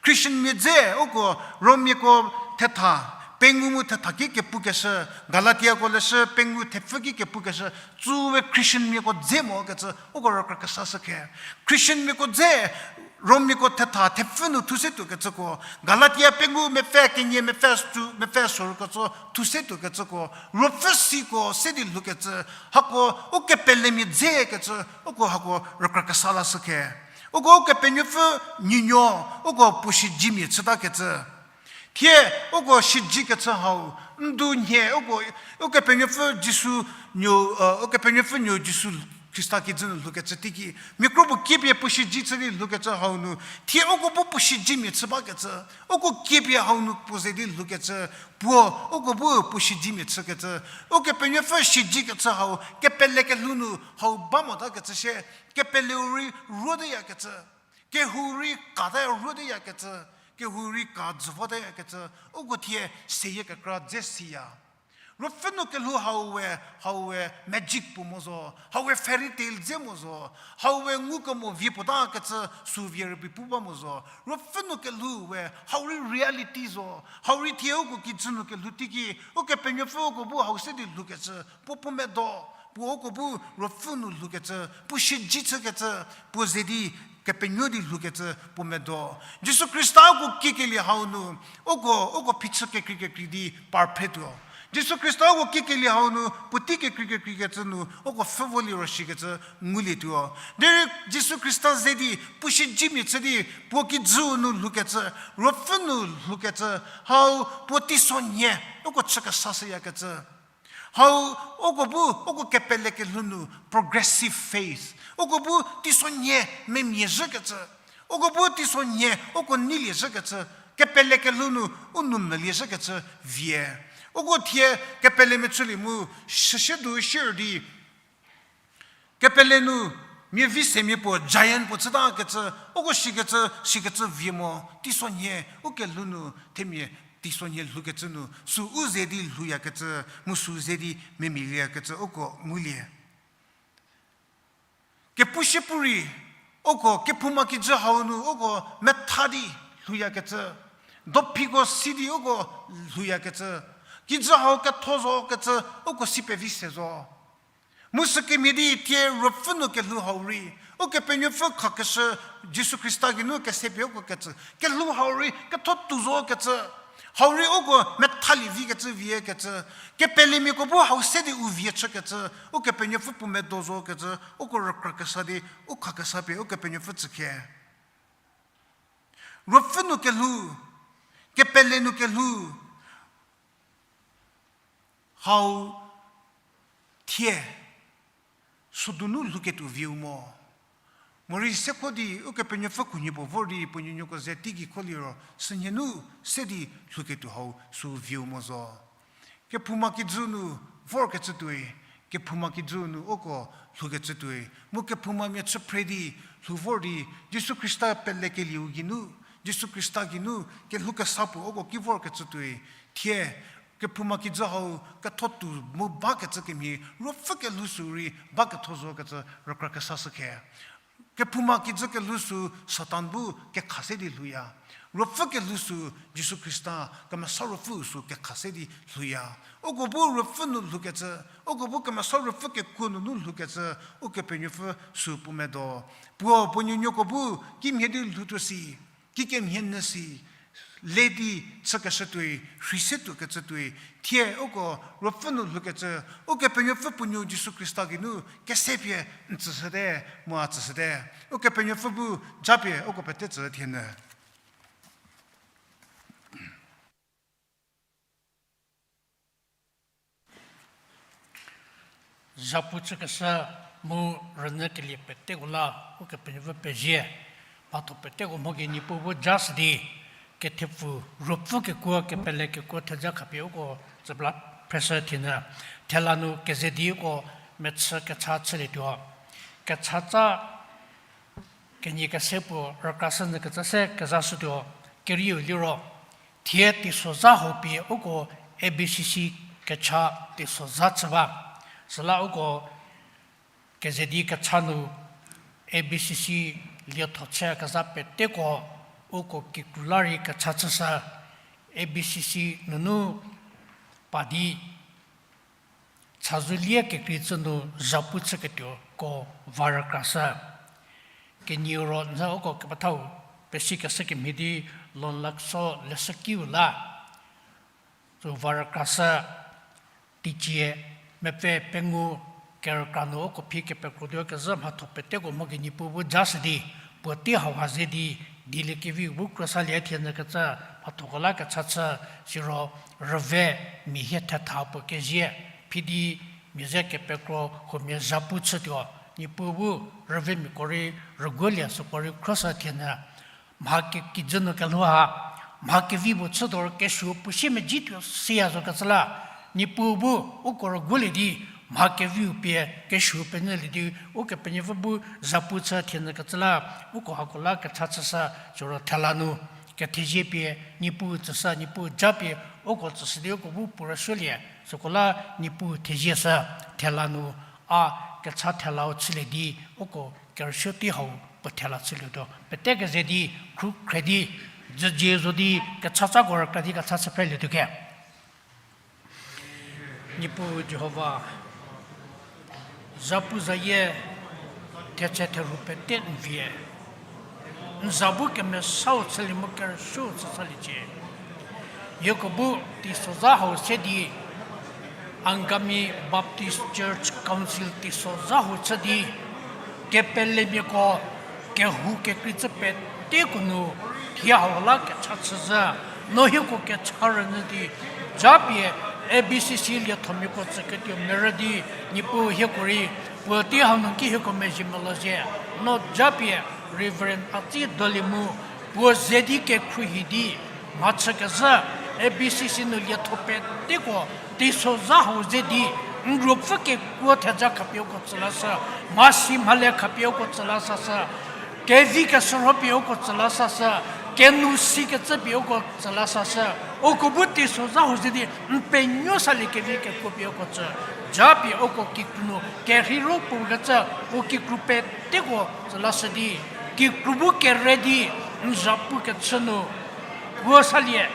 Christianmia dze uko Rommiako thetha, pengou mu thetha ki kepukeshü, Galatiako leshü pengou thepfü ki kepukeshü, tsüwe Christianmiako dze mo kecü uko rükra kesashü khe. Christianmiako dze Rommiako thetha thepfü nu thu se tuokecüko, Galatia pengou mepfü kenie mepfü sü, mepfü sorükecü thu se tuokecüko, ruopfü siko se di lhoukecü, hako ukepelemia dze kecü, uko hako rükra kesa lashü khe. Uko Ukepenuopfü nuonuo, uko puo siedzemia chütakecü. Thie uko siedzekecü hau, ndu nhie uko, Ukepenuopfü Jisu nuo, Ukepenuopfü nuo Jisu Khrista kijü nu lhoukecü teiki, mia kro puo kiepie puo siedze chü di lhoukecü hau nu, thie uko bu puo siedzemia chü bakecü, uko kiepie hau nu puo ze di lhoukecü, puo uko bu puo siedzemia chükecü, Ukepenuopfü siedzekecü hau, kepele kelhou nu hau ba motakecü shie, kepeleu rei ruoteyakecü, kehou rei kata ruoteyakecü, kehou rei ka dzü voteyakecü, uko thie seyie kekra dze siya. Ruopfü nu kelhou hau we, hau we magic puo mo zo, hau we fairy tale dze mo zo, hau we ngukemo vie puo ta kecü sü vie rübei pu ba mo zo. Ruopfü nu kelhou we hau rei reality zo, hau rei thie uko kijü nu kelhou teiki, Ukepenuopfü uko bu hau se di lhoukecü puo puo medo, puo uko bu Ruopfü nu lhoukecü, puo siedze chükecü, puo ze di kepenuo di lhoukecü puo medo. Jisu Khrista uko kikelie hau nu, uko, uko phichü kekrei kekrei di parphe tuo. Jisu Khrista uko kikelie hau nu, puotei kekrei kekreikecü nu, uko pfhü vo liro shikecü ngulie tuo. Derei Jisu Khrista ze di, puo siedzemia chü di, puo kijüu nu lhoukecü, Ruopfü nu lhoukecü, hau puo teisonhie, uko chü kesashüyakecü. Hau, uko bu, uko kepele kelhou nu progressive faith. Uko bu teisonhie memia zhükecü. Uko bu teisonhie uko neilie zhükecü. Kepele kelhou nu u nou mvülie zhükecü vie. Uko thie kepele mechülie mu shüshie du shier di kepele nu mia vi semia puo giant puo chütakecü, uko shikecü, shikecü vie mo, teisonhie, u kelhou nu themia teisonhie lhoukecü nu, sü u ze di lhouyakecü, mu sü ze di memilieyakecü, uko ngulie. Kepu shie pu rei, uko kephouma kijü hau nu, uko metha di lhouyakecü, dophiko si di uko lhouyakecü, kijü hau ketho zokecü, uko si pevi se zo. Mu sükemhie di thie Ruopfü nu kelhou hau rei, Ukepenuopfü khakeshü Jisu Khrista geinu kesepie uko kecü, kelhou hau rei ketho tuo zokecü, hau rei uko methalie vikecü viekecü, kepelemiako bu hau se di u vie chükecü, Ukepenuopfü puo medo zokecü, uko rükra kesa di, u khakesa pie Ukepenuopfü tsükhe. Ruopfü nu kelhou, kepele nu kelhou, hau thie, sodu nu lhouketuo vieu mo. Morei se kho di Ukepenuopfü khunhie puo vor di puo nuonuoko ze teigei kho liro, sünhie nu se di lhouketuo hau sü vieu mo zo. Kephouma kijü nu vorkecü tuoi, kephouma kijü nu uko lhoukecü tuoi, mu kephoumamia chü phre di lhou vor di, Jisu Khrista pelekelieu geinu, Jisu Khrista geinu kelhou kesa puo uko ki vorkecü tuoi, thie kephouma kijü hau ketho tuo mu bakecü kemhie, Ruopfü kelhou sü rei baketho zokecü rükra kesa shükhe. Kephouma kijü kelhou sü Satan bu kekha se di lhouya. Ruopfü kelhou sü Jisu Khrista, Kemesa Ruopfü sü kekha se di lhouya. Uko bu Ruopfü nu lhoukecü, uko bu Kemesa Ruopfü kekuo nunu lhoukecü, Ukepenuopfü sü puo medo. Puo puo nuonuoko bu kimhie di lhoutuo si, kikemhie nyü si, le di chükeshü tuoi, rhei se tuokecü tuoi, thie uko Ruopfü nu lhoukecü, Ukepenuopfü puo nuo Jisu Khrista geinu kesepie n tsüshüte, mu a tsüshüte. Ukepenuopfü bu japie uko pete tsü thienyü. Zhapu chükeshü mu rünyükelie peteko la Ukepenuopfü pezie. Mhatho peteko mho gei Niepuu bu ja shü di, kethepfu Ruopfü kekuo, kepele kekuo theja khapie uko tsüpla phreshü thienyü. Thela nu keze di uko mechü kecha chülietuo. Kechatsa kenie kese puo rükrashü nyü kecü se kezashütuo, kerieu liro. Thie teisozha hau pie uko A B C C kecha teisozha chü ba. Süla uko keze di kecha nu A B C C lietho chü kezha peteko uko kikru la rei kecha chüshü, A B C C nunu pa di chazou lie kekrei cü nu zhapu chüketuoko va rükrashü. Kenieu ro nyü uko kepethau pesikeshü kemhie di Lonlakso leshükiu la sü va rükrashü. Teicie mepfü pengou kerükra nu uko phi kepekro tuo kezhü mhatho peteko mho gei Niepuu bu ja shü di, puotei hauha ze di, dieliekeviu bu krosalie thienyü kecü mhathoko la kecha chü, siro rüve mia hie thetha puo kezie, phi di mia ze kepekro huomia zhapu chütuo, Niepuu bu rüvemiako rei rüguolie süko rei kroshü thienyü. Mha ke- kijü nu kelhou ha, mha kevi puo chütuo ro kesuo puo siemedzi tuo siya zo kecü la, Niepuu bu uko rüguolie di, mha keviu pie kesuo penyülie di, Ukepenuopfü bu zhapu chü thienyü kecü la, uko hako la kecha chüshü, siro thela nu Kethezie pie, Niepuu tsüshü, Niepuu japie, uko tsüshü di uko bu puo rüsuolie, süko la Niepuu thezie shü, thela nu, a, kecha thelau chülie di, uko kerüsuo tei hau puo thela chülietuo. Pete keze di, khrukhre di, dzüdzie zo di, kechachako rükra di kecha chü phrelietuo ke. Niepuu Jihova, zapuzayie, thetse therhu pete n vie. N za bu kemesau chülie mu kerüsuo chü saliecie. Hieko bu teisozha hau se di, Angami Baptist Church Council teisozha hau chü di, kepelemiako, kehou kekreicü peteko nu, thie hau la kecha chüzhü, no hieko kecha rünyü di, japie A B C C liethomiako tsüketuo merü di, Niepuu hieko rei, puo tei hanu ki hieko mezhie melou zhie, no japie Reverend Atsi Dolie mu, puo ze di kekhruohi di, mhachükezhü, A B C C nu lietho peteko, teisozha hau ze di, n ruopfü kekuo theja khapie uko tsülashü, mhasi mhale khapie uko tsüla sashü, kevi keshürho pie uko tsüla sashü, kenou sikecü pie uko tsüla sashü, uko bu teisozha hau ze di n penuo salie kevi kekuo pie uko tsü, japie uko kikru nu kerheiro puo kecü, u kikru peteko tsülashü di, kikru bu kere di, n zapu kechü nu, puo salie,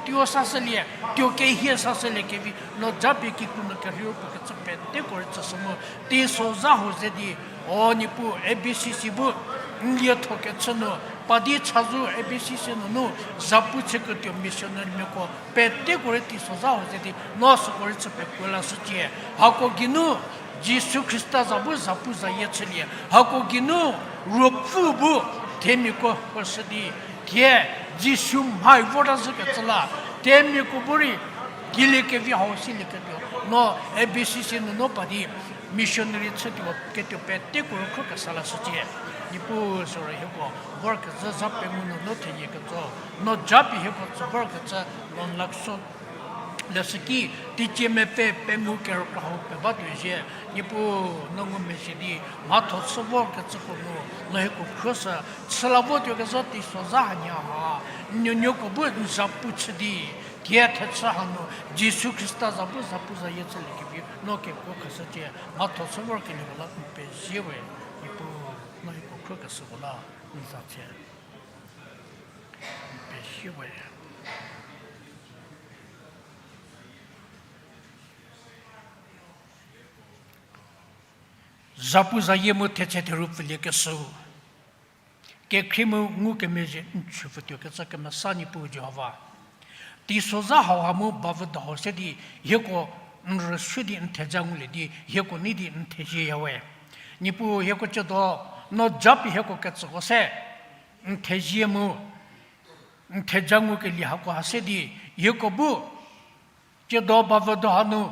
tuo sashülie, tuo kehie sashülie kevi, no japie kikru nu kerheiro puo kecü peteko rei tsüshü mu, teisozha hau ze di, o Niepuu A B C C bu, n lietho kechü nu, pa di chazou A B C C nunu, zapu chüketuo missionarymiako, peteko rei teisozha hau ze di, no süko rei chü pekuo lashücie. Hako geinu, Jisu Khrista za bu zapuzayie chülie. Hako geinu, ruopfü bu, themiako puo shü di, thie, Jisu mhai vota zhükecü la, themiako bu rei, kielie kevi hau silieketuo, no A B C C nunu pa di, missionary chütuo ketuo peteko rei khro kesa lashücie. Niepuu sürei hieko, vorkezhü za pengou nunu thenie ketso, no japie hieko tsü vorkecü, no n lakeshü leshüki, teicie mepfü pengou kerükra hau pebatuo zhie, Niepuu no ngumezhie di, mhatho chü vorkecüko nu, no hieko khruoshü, chüla votuokezhü teisozha hanie ha, n nuonuoko bu n zapu chü di, thie thechü hanu, Jisu Khrista za bu zapuzayie chülie kevi, no kekuo khashücie, mhatho chü vorkelieko la n pezie we, Niepuu, no hieko khruohi keshüko la, n za chü, n pezie we. Zapuzayie mu thetse theru pfüliekeshüu, kekhrie mu ngukemezhie n chü pfütuokecü kemesa Niepuu Jihova, teisozha hauha mu bavüdo hau se di hieko n rüsuo di n theja ngulie di hieko nei di n thezieyawe. Niepuu hieko tsiedo no japie hieko ketsüko se n thezie mu n theja ngukelie hako ha se di hieko bu tsiedo bavüdo hanu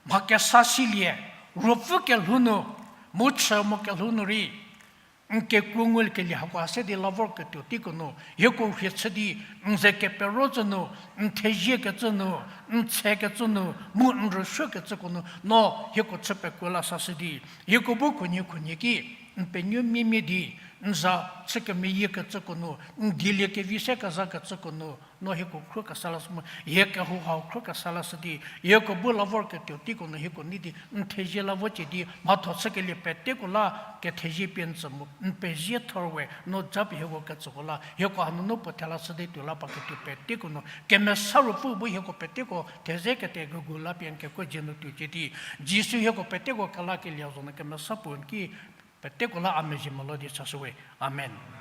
mha kesa silie, ruopfü kelhou nu, mu chü mo kelhou nu rei n kekuo ngukelie hako ha se di la vorketuo teiko nu hieko rhie chü di n ze kepero tsü nu, n theziekecü nu, n tshekecü nu, mu n rüsuokecüko nu no hieko chü pekuo la sashü di, hieko bu khunhie khunhie ki n penuo miemie di, n za chü kemeyiekecüko nu, n dieliekevi se kezakecüko nu, no hieko khruo kesa lashü mu hie kehou hau khruo kesa lashü di, hieko bu la vorketuo teiko nu hieko nei di n thezie la vocie di mhatho chükelie peteko la kethezie pie n tsü mu n pezie thor we, no japie hieko ketsüko la hieko hanunu puo thela shü di tuo la paketuo peteko nu Kemesa Ruopfü bu hieko peteko theze kete kegu la pie n kekuo dzie nu tuocie di, Jisu hieko peteko kelakelie zo nu Kemesa puo n ki peteko la a mezhie molo di chashü we. Amen.